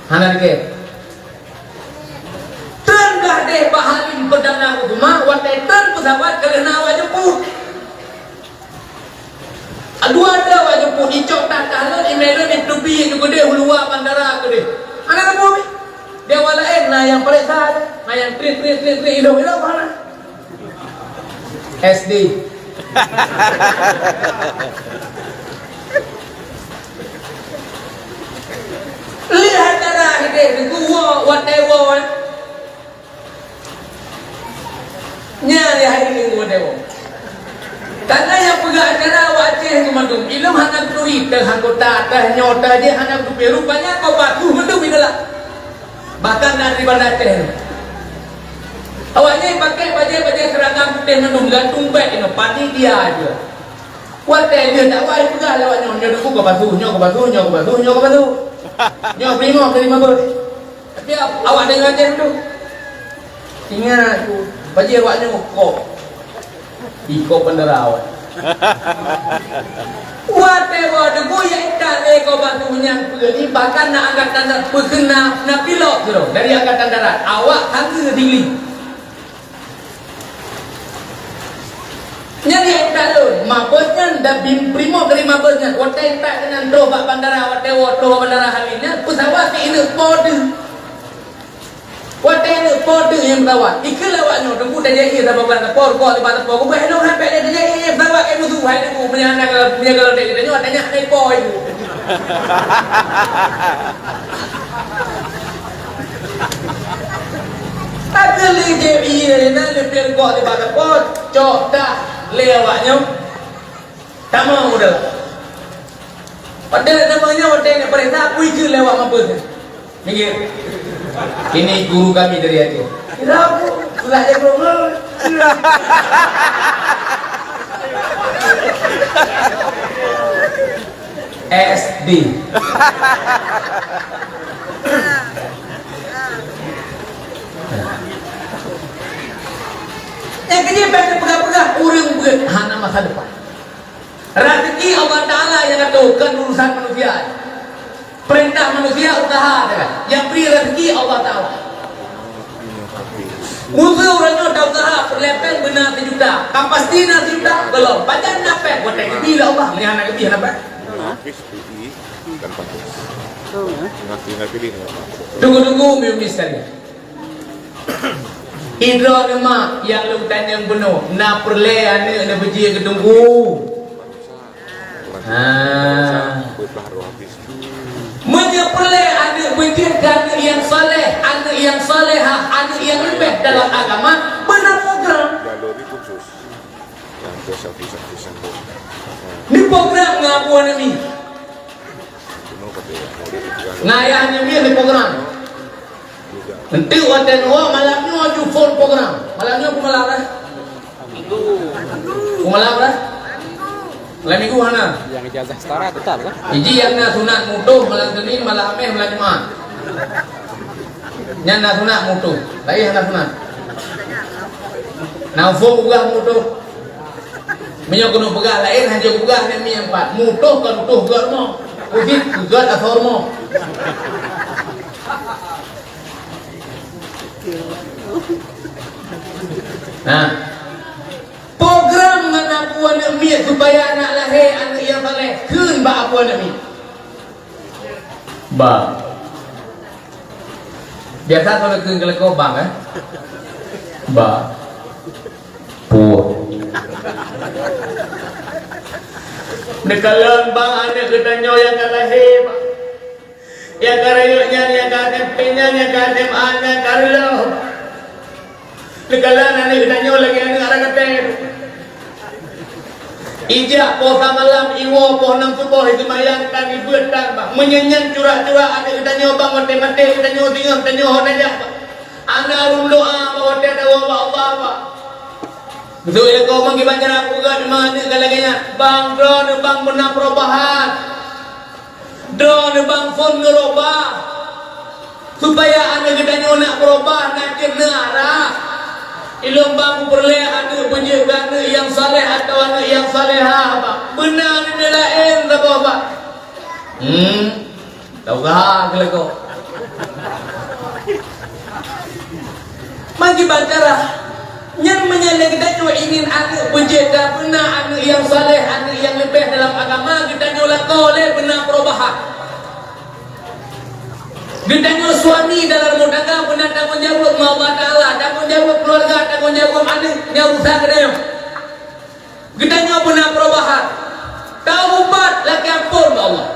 Hana lakèe. Treun gadoh bak Halim Perdana Kusuma, watèe treun peusawat ka lheueh na awak jemput. Dua droe awak jemput, icok tah-tah lôn, imè lôn, iteubiet keudeh u luwa bandara keudeh. Hana teupeu. Di awak laén na nyang pareksa, na nyang trit, trit, trit, trit, ilong, ilong, hana. SD. Lihat cara hideh, watèe woe, eh. Nyan lé hai nyoe deungoe. Tanda nyang peugah acara awak Aceh nyoe mandum. Ilong hana geuturi, teuh anggota, teuh nyoe, teuh jih hana geuturi. Rupanya kau patuh mandum itulah. Bahkan dari Banda Aceh nyoe. Awak nyan pakai bajèe-bajèe seragam putéh mandum, gantung bèk inoe, panitia aja. Watèe lheueh dakwah peugah lé awak nyoe, nyoe teungku keu patuh, nyoe keu patuh, nyoe keu patuh, nyoe keu patuh. Nyoe primo keu lima belas. Tapi awak deungoe Aceh tu. Ingat tu, bajèe awak nyoe kok. Ih, kok bendera awak. Watèe woe teungku ya ikat lé kok batu nyang peue ni, bahkan na angkatan darat, peue kheun na, na pilot sidroe dari angkatan darat. Awak tangga tinggi. Nyan nyang ka lôn, mabös nyan dan bim primo dari mabös nyan. Watèe that keunan troh bak bandara, watèe woe troh bak bandara Halim nyan, peusawat si ineuk po teuh. Watèe ineuk po teuh nyang peusawat. Ikheun lé awak nyoe, teungku tajak ie saboh bak teupor, kok bak teupor. Geupeugah lôn hai bèk lé tajak ie peusawat, eh, musoh hai teungku. Meunyo hana, meunyo kalau dek geutanyoe, tanyah hai po itu. Tapi lé jép ie na leubeh gok di bak teupot, cok dah lé awak nyoe. Tamong udah. Padahai nama nyoe watèe nak peurintah, kui keu lewat mampus. Minggir. Ini guru kami dari Aceh. Kira aku, sudah jago ngeul. SD. Nyang keujeuet bèk teupeugah-peugah ureueng beuet hana masa depan. Raseuki Allah Taala nyang atur, kon urusan manusia. Peurintah manusia usaha saja. Nyang bri raseuki Allah Taala. Usaha ureueng nyoe ta usaha peureulèe pèng beuna sijuta. Ka pasti na sijuta? Belum. Pajan na pèng? Watèe geubri lé Allah, meulihan na geubri hana pèng. Habis U I kan pantas. Tinggal, tinggal pilih dengan apa. Tunggu-tunggu, Umi-umi sekalian. Indroe nyoe mak nyang lôn tanyong bunoe, na peureulèe aneuk neubeujeuet keu teungku. Ha. Meunan Nyang peureulée aneuk beujeuet keu aneuk nyang saleh, aneuk nyang salehah, aneuk nyang leubeh dalam agama, beuna program. Galeri khusus. Yang ke samping-samping sambung. Ni program ngon abu aneuk mi. Cuma pada murid juga. Ngon ayah aneuk mi ni program. Juga. Enteuk watée nyoe malam nyoe aju full program. Malam nyoe peumalam dah. Peumalam dah. Malam minggu hana. Yang ijazah setara tetap kan? Iji nyang na sunat mutoh malam Senin, malam Hameh, malam Jumat. Nyan na sunat mutoh. Laén hana sunat. Na ufoe peugah mutoh. Meunyoe keuneuk peugah laén, hanjeuet peugah nyan mi empat. Mutoh kon utoh geuh rumoh. Usit geuh asoe rumoh. Nah, program ngon abu aneuk miet supaya aneuk lahé aneuk nyang saleh, kheun bak abu aneuk miet. Ba. Biasa kalau kheun keu lakoe bang, eh? Ba. Puh. Neukalon bang aneuk geutanyoe nyang ka lahé, bang. Nyang ka rayeuk nyan, nyang ka S M P nyan, nyang ka S M A nyan, ka reuloh. Neukalon aneuk geutanyoe lagée aneuk arah katée. Ijak poh sa malam, iwoe poh nam suboh, iseumayang tan, ibeuet tan, bah. Meunyoe nyan curak-curak aneuk geutanyoe, bang, watée maté geutanyoe, singoh tanyoe hana jak, bah. Hana lom doa, bah, watée tawoe bak Allah, bah. Beutôi lakoe, mang kiban cara peugah, memang aneuk ka lagée nyan. Bang, droeneuh bang beuna perubahan. Droeneuh bang phon neurubah, supaya aneuk geutanyoe nak beurubah, nak jeuet neuarah. Ilôn bang kupeureulée aneuk beujeuet keu aneuk nyang saleh atawa aneuk nyang salehah, bang. Beuna aneuk laén saboh, bang. Hmm. Tausaha keu lakoe. Magi bancara nyan meunyoe lé geutanyoe ingin aneuk beujeuet dan beuna aneuk nyang saleh, aneuk nyang leubeh dalam agama, geutanyoe lakoe lé beuna perubahan. Geutanyoe suami dalam rumah tangga beuna tanggong jaweueb ngon Allah Taala, tanggong jaweueb keuluwarga, tanggong jaweueb aneuk nyang urusan geutanyoe. Geutanyoe beuna perubahan. Taubat lakée amphon bak Allah.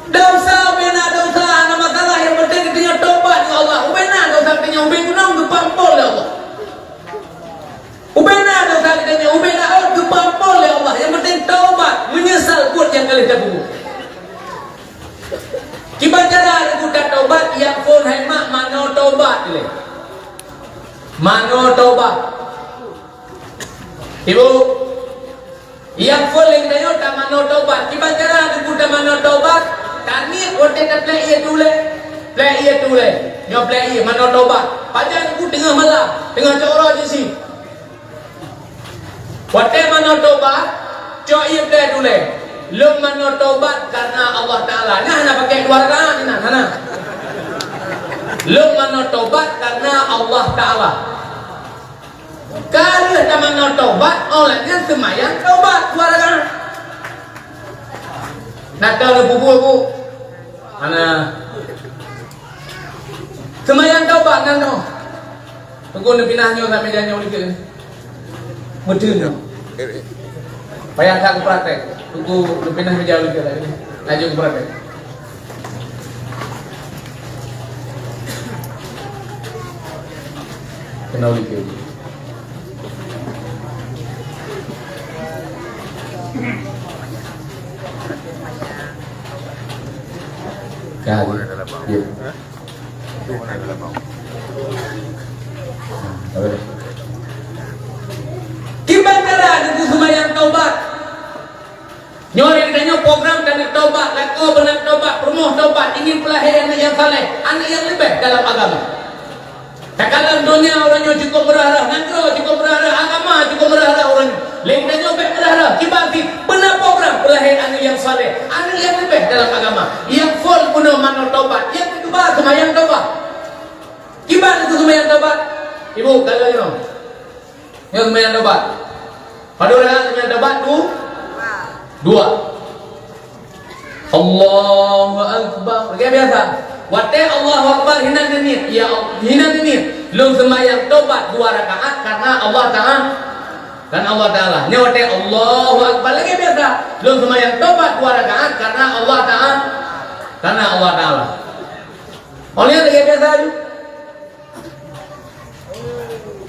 Desya ubena desya hana masalah, nyang penting geutanyoe tobat ngon Allah. Ubena desya geutanyoe ubé gunong geupeuamphon lé Allah. Ubena desya geutanyoe ubé laôt geupeuamphon lé Allah. Nyang penting tobat, meunyeusal buet nyang ka lheueh tapeubuet. Kiban cara geutanyoe tobat, nyang phon hai mak manoe tobat lé. Manoe tobat. Ibu, nyang phon lé geutanyoe tamanoe tobat. Kiban cara teungku tamanoe tobat, taniet watée taplek ié tulée. Plek ié tulée. Nyoe plek ié manoe tobat. Pajan teungku teungoh malam, teungoh cok uroe jih. Watée manoe tobat, cok ié plek tulée. Lôn manoe tobat karena Allah Taala. Nyan hana pakai dua rakaat nyan, hana. Lôn manoe tobat karena Allah Taala. Ka lheueh tamanoe tobat, óh lheueh nyan seumayang tobat dua rakaat. Na teuh neupeubuet, Bu? Hana. Seumayang tobat nan nyoe. Teungku neupinah nyoe sampai janyoe likot. Meuteun nyoe. Payah that kupraktek. Teungku neupinah meja likot lagi. Laju kupraktek. Keunoe likot. Ka, ya. Kiban cara teungku seumayang tobat. Nyoe lé geutanyoe program keuneuk tobat, lakoe beuna tobat, peurumoh tobat, ingin peulahé aneuk nyang saleh, aneuk nyang leubeh dalam agama. Takalon donya uroe nyoe cukôp meurah-rah, nanggroe cukôp meurah-rah, agama cukôp meurah-rah uroe nyoe. Lé geutanyoe bék meurah-rah, kiban cit beuna program peulahé aneuk nyang saleh, aneuk nyang leubeh dalam agama. Nyang phon bunoe manoe tobat, nyang keudua seumayang tobat. Kiban teungku seumayang tobat? Ibu, kalon nyoe. Nyoe seumayang tobat. Padum rakaat seumayang tobat? Du-, dua. Allahu Akbar. Lagée biasa. Watée Allahu Akbar, hinan teuniet. Ya Allah, hinan teuniet. Lôn seumayang tobat dua rakaat karena Allah Taala. Karena Allah Taala. Nyoe watèe Allahu Akbar lagèe biasa. Lôn seumayang tobat dua rakaat karena Allah Taala. Karena Allah Taala. Oleh lagèe biasa ju.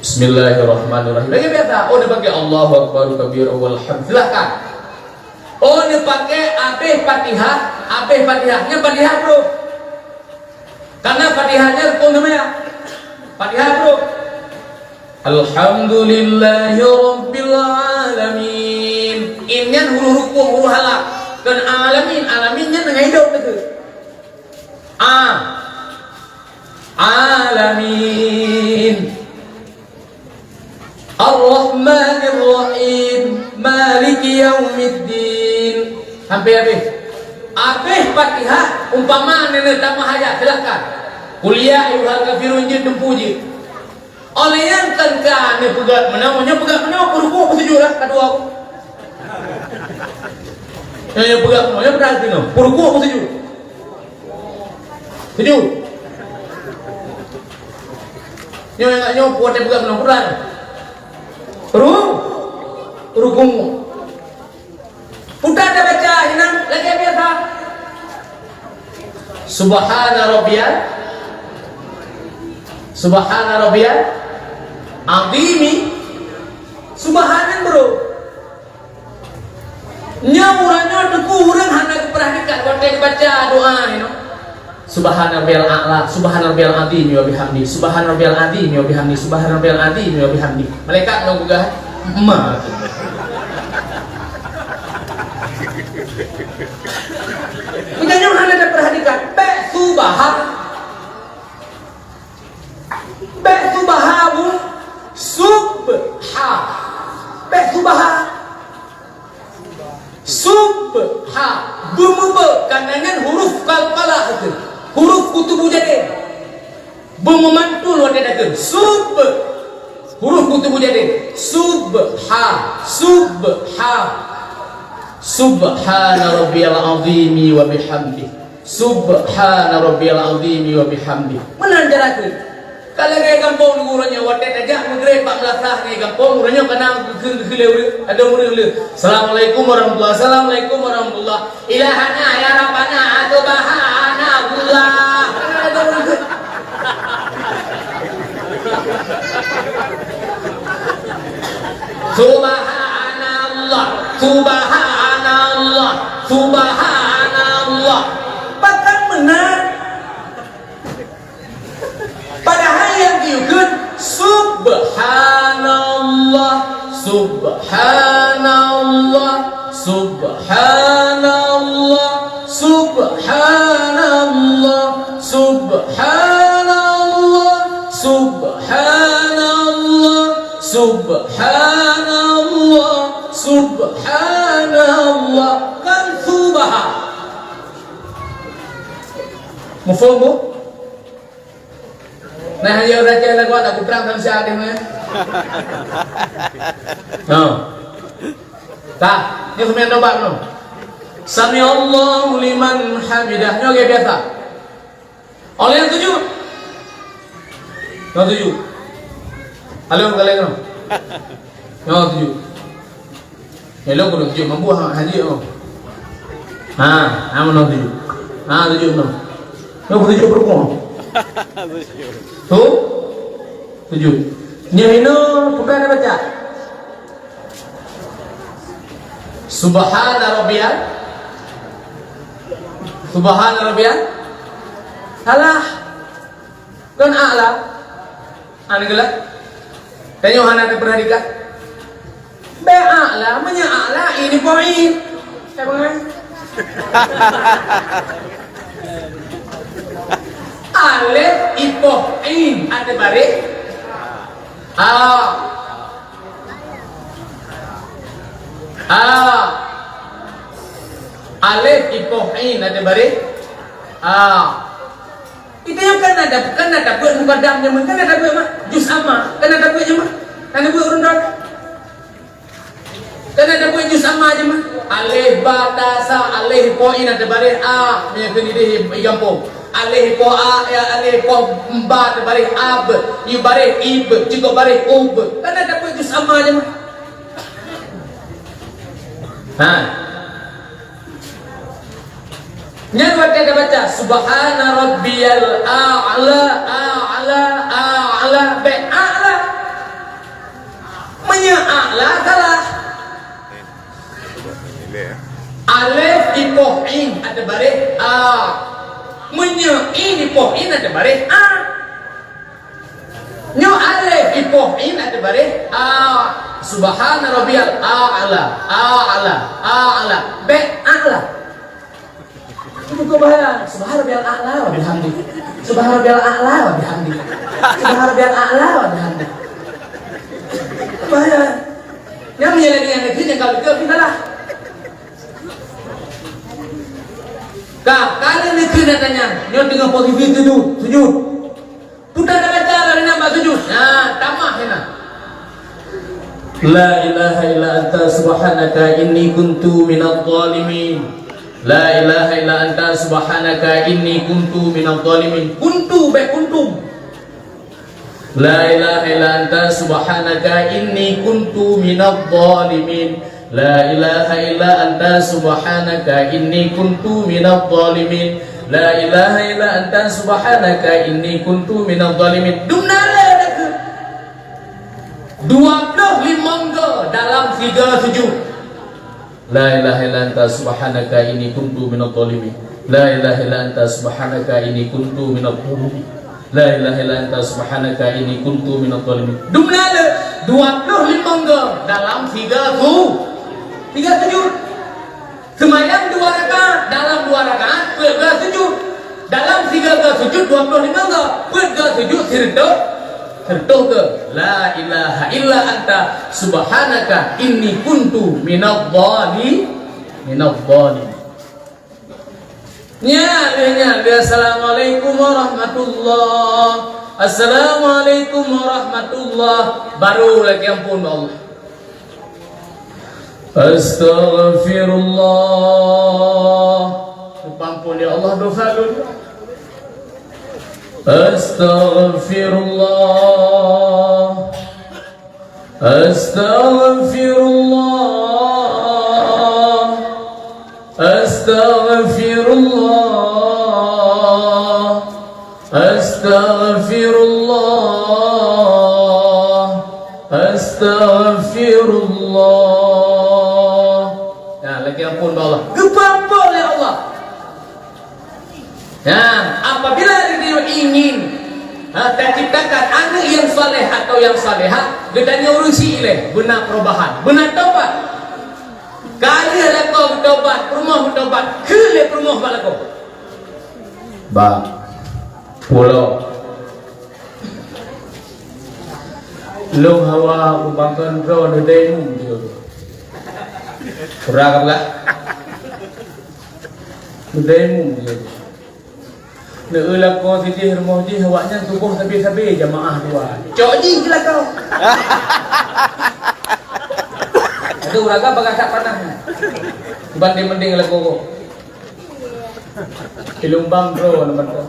Bismillahirrahmanirrahim. Lagèe biasa. Oh, dipakai Allahu Akbar kabira walhamd. Silakan. Oh, dipakai abéh Fatihah, abéh Fatihah. Nyan Fatihah, bro. Karena Fatihah nyan rukun seumayang. Fatihah, bro. Alhamdulillahirabbil alamin. In nyan huruf rukun, huruf halak. Kon alamin, alamin nyan nyang hidup teuh. A. Alamin. Ar-Rahmanir Rahim. Maliki yaumiddin. Sampai habis. Habis Fatihah, umpama nenek tamah ayat, silakan. Qul ya ayyuhal kafirun jeuet teumpu jeuet. Óh lheueh nyan kan ka neupeugah meunoe, nyoe peugah meunoe, peuruku peutuju lah, ka dua. Nyoe, nyoe peugah meunoe, nyoe peugah meunoe, peuruku peutuju. Tuju. Nyoe, nyoe, nyoe, peugah meunoe, peugah. Ru-, ruku. Udah tabaca hinan lagèe biasa. Subhana rabbiyal, subhana rabbiyal azimi. Subhana, bro. Nyoe uroe nyoe teungku ureueng hana geupeurhatikan watèe geubaca doa nyoe. Subhana rabbiyal a'la, subhana rabbiyal azim wa bihamdi, subhana rabbiyal azim wa bihamdi, subhana rabbiyal azim wa bihamdi. Malaikat ngon peugah, "Ma." Meunyoe nyoe hana tapeurhatikan, bèk subha. Bèk subha, bu. Subha. Bèk subha. Subha, beumeubeuet, karena nyan huruf qalqalah teuh. Huruf kutubu jadid. Beumeumantul watèe takheun. Sub. Huruf kutubu jadid. Subha, subha. Subhana rabbiyal azimi wa bihamdi. Subhana rabbiyal azimi wa bihamdi. Meunan cara kheun. Ka lagèe gampông nanggroe nyoe, watèe tajak meugreb bak meulasah ngon gampông, uroe nyoe ka na geukheun-geukheun lé ureueng, adoe ureueng lé. Assalamualaikum warahmatullah, assalamualaikum warahmatullah. Ilahana ya Rabbana, subhanallah. Subhanallah, subhanallah, subhanallah. Pakon meunan? Padahai nyang geuyue kheun, "Subhanallah, subhanallah, subhanallah, subhanallah, subhanallah, subhanallah, subhanallah." Kan subha. Mafhum, bu? Nah, ayo baca lagu tak kuprang dalam siat dia, eh. No. Tah, nyoe seumén tobat no. Sami'allahu liman hamidah. Nyoe lagèe biasa. Oleh tuju. Nyoe tuju. Halo, kalian no. Nyoe tuju. Elok keuneuk tuju mampu ha, haji oh. Ha, ha meunoe tuju. Ha, tuju meunoe. Nyoe tuju peurumoh. Tu? Tuju. Nyoe inoe bukan dah baca. Subhana rabbiyal. Subhana rabbiyal. Salah. Kon a'la. Hana geulak. Tanyoe hana tapeurhatikan. Bèk a'la, meunyoe a'la, in ipoh in. Eh, bangai. Alif ipoh in, ada baréh. A. A. Alif ipoh in, ada baréh. A. Kita nyoe kan na, kan na tabeuet mukadam jameun, kan na tabeuet mah. Juz amma, kan na tabeuet jameun. Kan na tabeuet ureueng droe. Kan na tabeuet juz amma jameun. Alif, ba, ta, sa, alif, po, in, na teubaréh a. Meunyoe keu idéh i gampông. Alif, po, a, ya, alif, po, ba, teubaréh ab. Ibaréh ib, cikok baréh ub. Kan na tabeuet juz amma jameun. Ha. Nyan watèe tabaca, "Subhana rabbiyal a'la, a'la, a'la," bèk a'la. Meunyoe a'la, salah. Alif ipoh in ateueh baréh a. Meunyoe in ipoh in ateueh baréh a. Nyoe alif ipoh in ateueh baréh a. Subhana rabbiyal a'la, a'la, a'la. Bèk a'la. Itu kok bahaya. Subhana rabbiyal a'la wa bihamdi. Subhana rabbiyal a'la wa bihamdi. Subhana rabbiyal a'la wa bihamdi. Bahaya. Nyang meunyeuleh nyan, nyan, nyan, kalau ke, salah. Ka, kalau neukheun tanyong, nyoe teungoh posisi sujud, sujud. Peue tabaca lagèe nyan bak sujud. Nah, tamah keunan. La ilaha illa anta subhanaka inni kuntu minadh dhalimin. La ilaha illa anta subhanaka inni kuntu minadh dhalimin. Kuntu, bèk kuntum. La ilaha illa anta subhanaka inni kuntu minadh dhalimin. La ilaha illa anta subhanaka inni kuntu minadh dhalimin. La ilaha illa anta subhanaka inni kuntu minadh dhalimin. Dum na lé dah keu. Dua ploh limong go dalam sigo sujud. La ilaha illa anta subhanaka inni kuntu minadh dhalimin. La ilaha illa anta subhanaka inni kuntu minadh dhalimin. La ilaha illa anta subhanaka inni kuntu minadh dhalimin. Dum na lé dua ploh limong go dalam sigo su-, sigo sujud. Seumayang dua rakaat, dalam dua rakaat peuet go sujud. Dalam sigo go sujud dua ploh limong go, peuet go sujud sireutôh, sireutôh go. La ilaha illa anta subhanaka inni kuntu minadh dhali-, minadh dhalimin. Nyan, nyan, nyan. Assalamualaikum warahmatullah. Assalamualaikum warahmatullah. Baru lagi ampun Allah. Astaghfirullah. Ampun ya Allah dosa lôn. Astaghfirullah. Astaghfirullah. Astaghfirullah. Astaghfirullah. Astaghfirullah. Nah, lagi ampun bak Allah. Geupeuampôn lé Allah. Nah, apabila geutanyoe ingin, ha, taciptakan aneuk nyang saleh atau nyang salehah, geutanyoe urusi ilèe, beuna perubahan, beuna tobat. Ka lheueh lakoe geutobat, peurumoh geutobat, kheun lé peurumoh bak lakoe. Bah, pulo. Lôn hawa ubangkan droe neudai mum jih. Pura ka peugah? Neudai mum jih. Neu-eu lakoe sideh rumoh jih, awaknyan tuboh sabe-sabe jamaah dua. Cok jih keu lakoe. Aduh, raga bagasak panah. Banding-banding lakoe. Ilôn bang droe nama tu.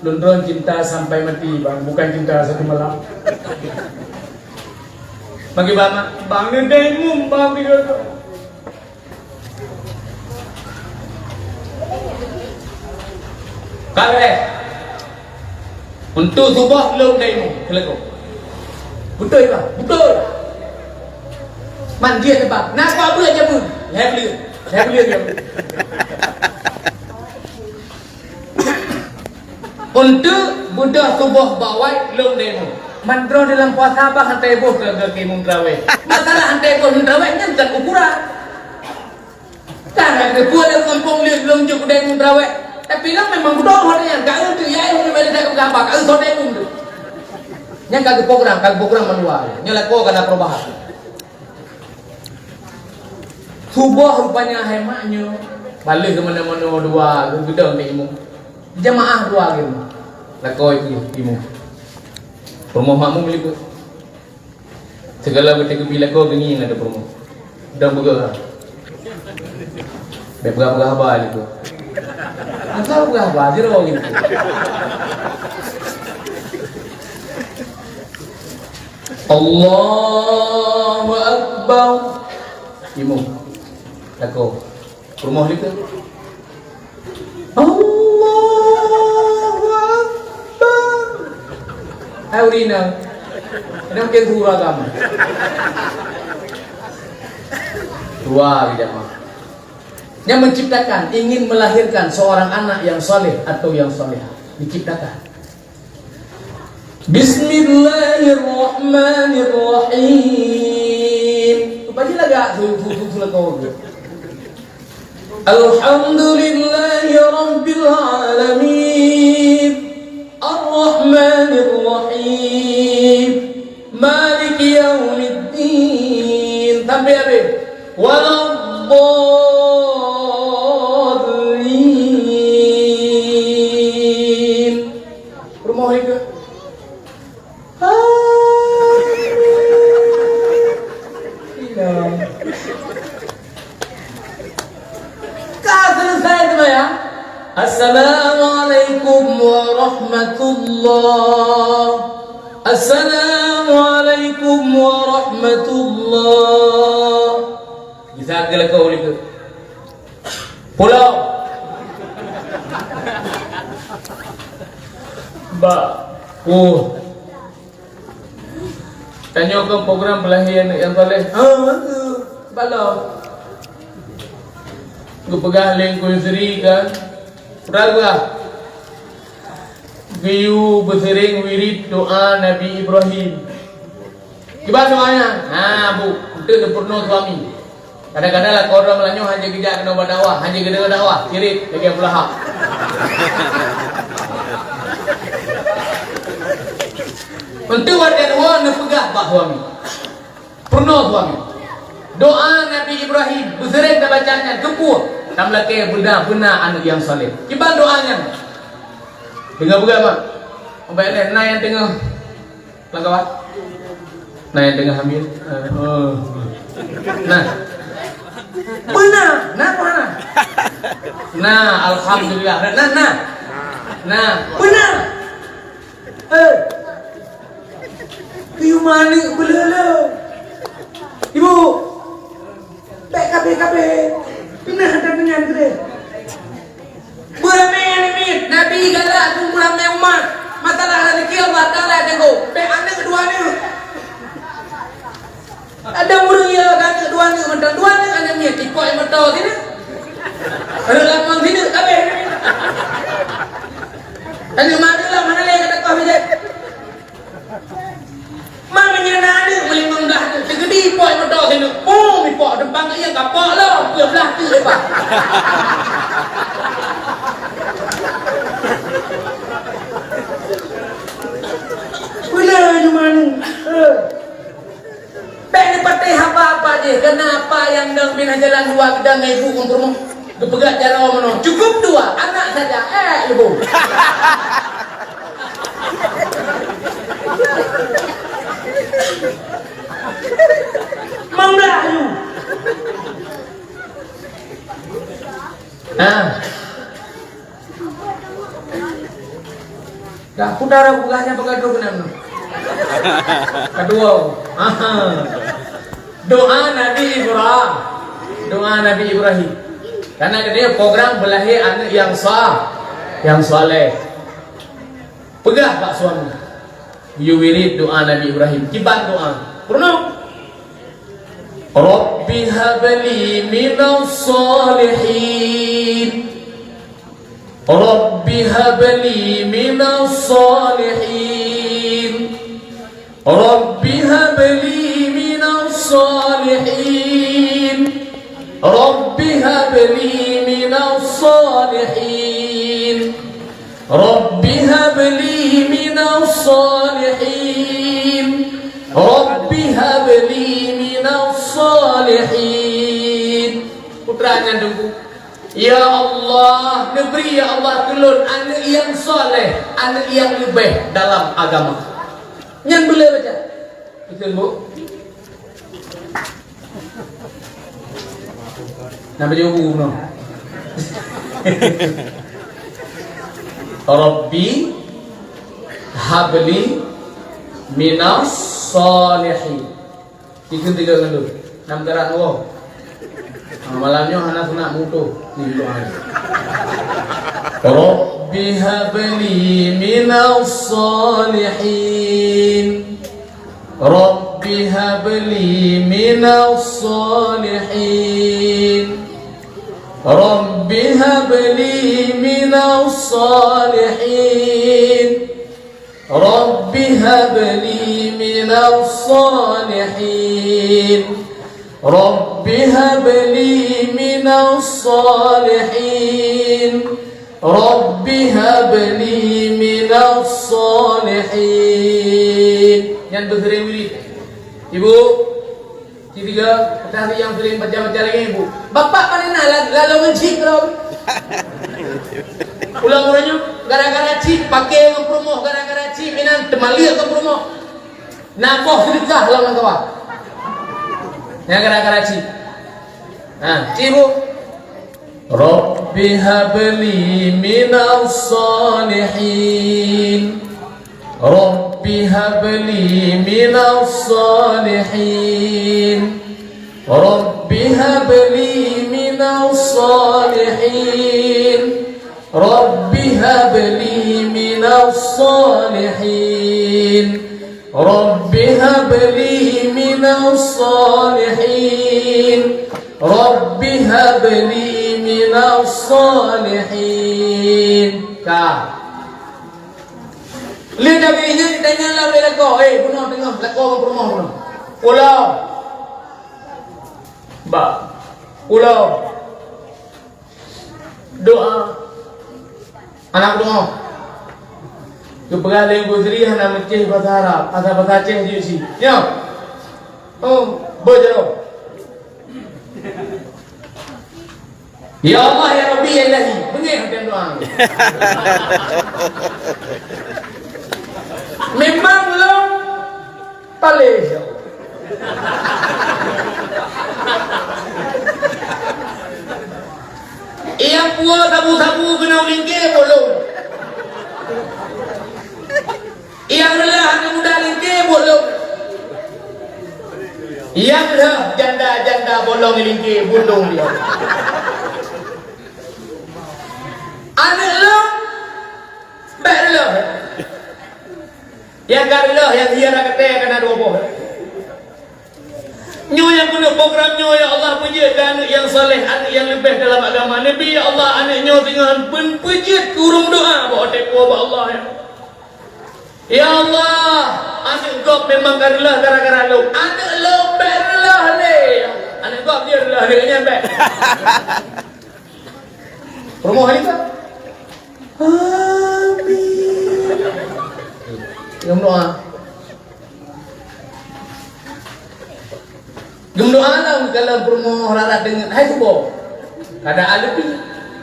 Lôn droe cinta sampai mati, bang. Bukan cinta satu malam. Bagi bang, bang ni dai mum, bang, di tu. Ka lheueh. Untuk suboh lôn dai mum, keu lakoe. Beutôi, bang? Beutôi. Man jeuet, bang. Na kau beuet jameun. Lhèe buleuen. Lhèe buleuen jameun. Untuk beudôh suboh bak wai lôn dai mum. Man droe dalam puasa bah hantai boh keu, keu, keu imum teurawèh. Masalah hantai boh imum teurawèh nyan bukan ukuran. Kan, kan, keu peue lé gampông lé lôn jok dai imum teurawèh. Tapi lôn memang beudôh hot nyan, ka eu tu, ya, eu, memang dak peugah haba, ka eu soe dai imum tu. Nyan ka geuprogram, ka geuprogram mandua. Nyan lakoe ka na perubahan. Suboh rupanya hai mak nyoe, baleh keu manoe-manoe dua, geugeudong di imum. Jamaah dua geuh. Lakoe itu imum. Peurumoh makmum likot. Segala beuteugupi lakoe geungieng ada peurumoh. Dong beugah. Bèk peugah-peugah haba likot. Asai peugah haba, jiro gitu. Allahu Akbar. Imum. Lakoe. Rumoh likot. Allahu Akbar. Hai ureueng inong. Inong ke guru agama. Dua jamaah. Yang menciptakan, ingin melahirkan seorang anak yang saleh atau yang salehah. Diciptakan. Bismillahirrahmanirrahim. Baca lagak tu, tu, tu, tu, lakoe tu. Alhamdulillahi rabbil alamin. Arrahmanirrahim. Maliki yaumiddin. Sampai habis. Waladdallin. Rumoh itu. Amin. Ka selesai sembahyang. Assalamualaikum warahmatullah. Assalamualaikum warahmatullah. Bisa ke lakoe ulih ke? Pulang. Ba. Oh. Tanyoe kan program beulahé aneuk nyang saleh. Ha, beutôi. Balo. Geupeugah lé Teungku Yusri kan. Peugah. Geuyue beusiréng wirid doa Nabi Ibrahim. Kiban doa nyan? Nah, Bu, untuk neupeureunoe suami. Kadang-kadang lakoe droe meunyoe hana geujak keunoe bak dakwah, hana geudeungoe dakwah, sirék lagèe Abu Lahab. Untuk watèe dua neupeugah bak suami. Peurunoe suami. Doa Nabi Ibrahim, beusiréng tabaca nyan, keupeue? Tameulakèe beuna-beuna aneuk nyang saleh. Kiban doa nyan? Deungö peugah, Mak. Ubak lé, na nyang teungoh Langkawa? Nah, nyang teungoh hamil. Eh, oh. Nah. Beuna, nah, mana? Nah, alhamdulillah. Nah, nah, nah. Nah, beuna. Eh. Piyu maneuk beuleuh-leuh. Ibu. Bèk kabeh-kabeh. Pinah dan dengan gede. Beuramé aneuk miet, Nabi galak keu beuramé umat. Masalah rezeki Allah Taala jago. Bèk aneuk dua aneuk. Ada ureueng ya aneuk dua aneuk mantong, dua aneuk aneuk miet, ipok moto sini. Rot lapang sini, kabeh. Aneuk mana lah, mana lagi kata kau bijak. Mang nyan na aneuk meulimong blah tu, teugeudi ipok moto sineuk. Pum, ipok depan keu ié kapok lom, peuet blah tu leupah. Pula nyoe maneuk. Eh. Bèk neupatéh haba-haba jih, keureuna apa nyang dong pih na jalan dua geudang ngon ibu ngon peurumoh. Geupeugah jaroe meunoe, cukup dua, anak saja. Eh, ibu. Manglah you. Nah. Dah, putara bukannya begaduh keunan. Kedua. Aha. Doa Nabi Ibrahim. Doa Nabi Ibrahim. Karena dia program beulahé aneuk nyang sa-, nyang saleh. Peugah bak suami. Yue wirid doa Nabi Ibrahim. Kiban doa. Peurunoe. Rabbi habli minas salihin. Rabbi habli minas salihin. Rabbi habli minas salihin. Rabbi habli minas salihin. Rabbi habli minas salihin. Rabbi habli minas salihin. Putra nyan Teungku. Ya Allah, neubri ya Allah keu lôn aneuk nyang saleh, aneuk nyang leubeh dalam agama. Nyan beuleuh baca. Beutôi, Bu? Nah, baju bu noh. Rabbi habli minas salihin. Tiga-tiga ngon lôn. Nam garak dua. Ha, malam nyoe hana sunat mutoh. Ni doa. Rabbi habli minas salihin. Rabbi habli minas salihin. Rabbi habli minas salihin. Rabbi habli minas salihin. Rabbi habli minas salihin. Rabbi habli minas salihin. Nyan beuseuring wirid. Ibu, Cit tiga, peugah lé nyang seuring baca-baca lagèe nyan, Bu. Bapak pane na la-, lalu ngeucit lom. Ulang uroe nyoe, gara-gara cit, paké ngon peurumoh, gara-gara cit, inan teumaliek ngon peurumoh. Na boh seudeukah lam lamkawan. Nyang gara-gara cit. Ha, cit, Bu. Rabbi habli minas salihin. Rabbi habli minas salihin. Rabbi habli minas salihin. Rabbi habli minas salihin. Rabbi habli minas salihin. Rabbi habli minas salihin. Ka. Lé Nabi nyan ditanya lam lé lakoe, "Eh, bunoe teungoh lakoe ngon peurumoh bunoe." Ulo. Ba. Ulo. Doa. Aneuk bunoe. Geupeugah lé Guzri hana meucéh basa Arab, basa-basa Aceh jeuet si. Nyo. Oh, beujroh. Ya Allah, ya Rabbi, ya Ilahi. Beungéh watèe doa. Memang lom Paleh. Nyang puwoe sabu-sabu keunoe lingke bolong. Nyang reulah aneuk muda lingke bolong. Nyang reulah janda-janda bolong lingke bolong dia. Aneuk lôn bèk reulah. Nyang ka reuloh, nyang hireuen gata ka na dua boh. Nyoe nyang keuneuk program nyoe, ya Allah, peujeuet keu aneuk nyang saleh, aneuk nyang leubeh dalam agama. Neubri, ya Allah, aneuk nyoe singoh pun peujeuet keu ureueng doa bak watèe po bak Allah, ya. Ya Allah, aneuk gob memang ka reuloh gara-gara lôn. Aneuk lôn bèk reuloh lé. Aneuk gob jeuet reuloh lé, nyan bèk. Rumoh ni kan? Amin. Geudoa. Geudoa lah dalam peurumoh rarat deungon hai suboh. Kada aleupi.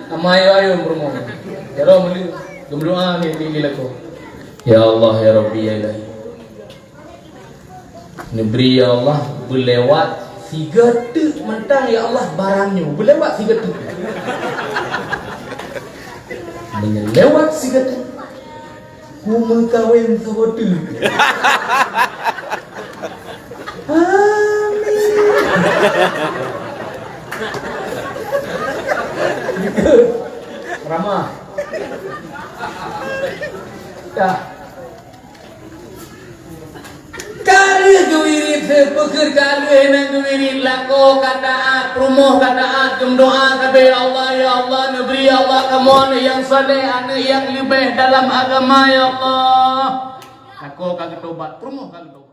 Ama ayo-ayo peurumoh. Jaro meuli geudoa ni di lakoe. Ya Allah, ya Rabbi, ya Ilahi. Neubri, ya Allah, beulewat sigoe teuk mantong, ya Allah, barang nyoe. Beulewat sigoe teuk. Meunyoe lewat sigoe teuk, kumeukawen saboh teuk. Amin. Ramah. Dah. Ka lheueh geuwirit, peukeuet ka lheueh nan geuwirit, lakoe ka taát, peurumoh ka taát, geudoa sabe, "Ya Allah, ya Allah, neubri, ya Allah, kamoe aneuk nyang saleh, aneuk nyang leubeh dalam agama, ya Allah." Lakoe ka geutobat, peurumoh ka geutobat.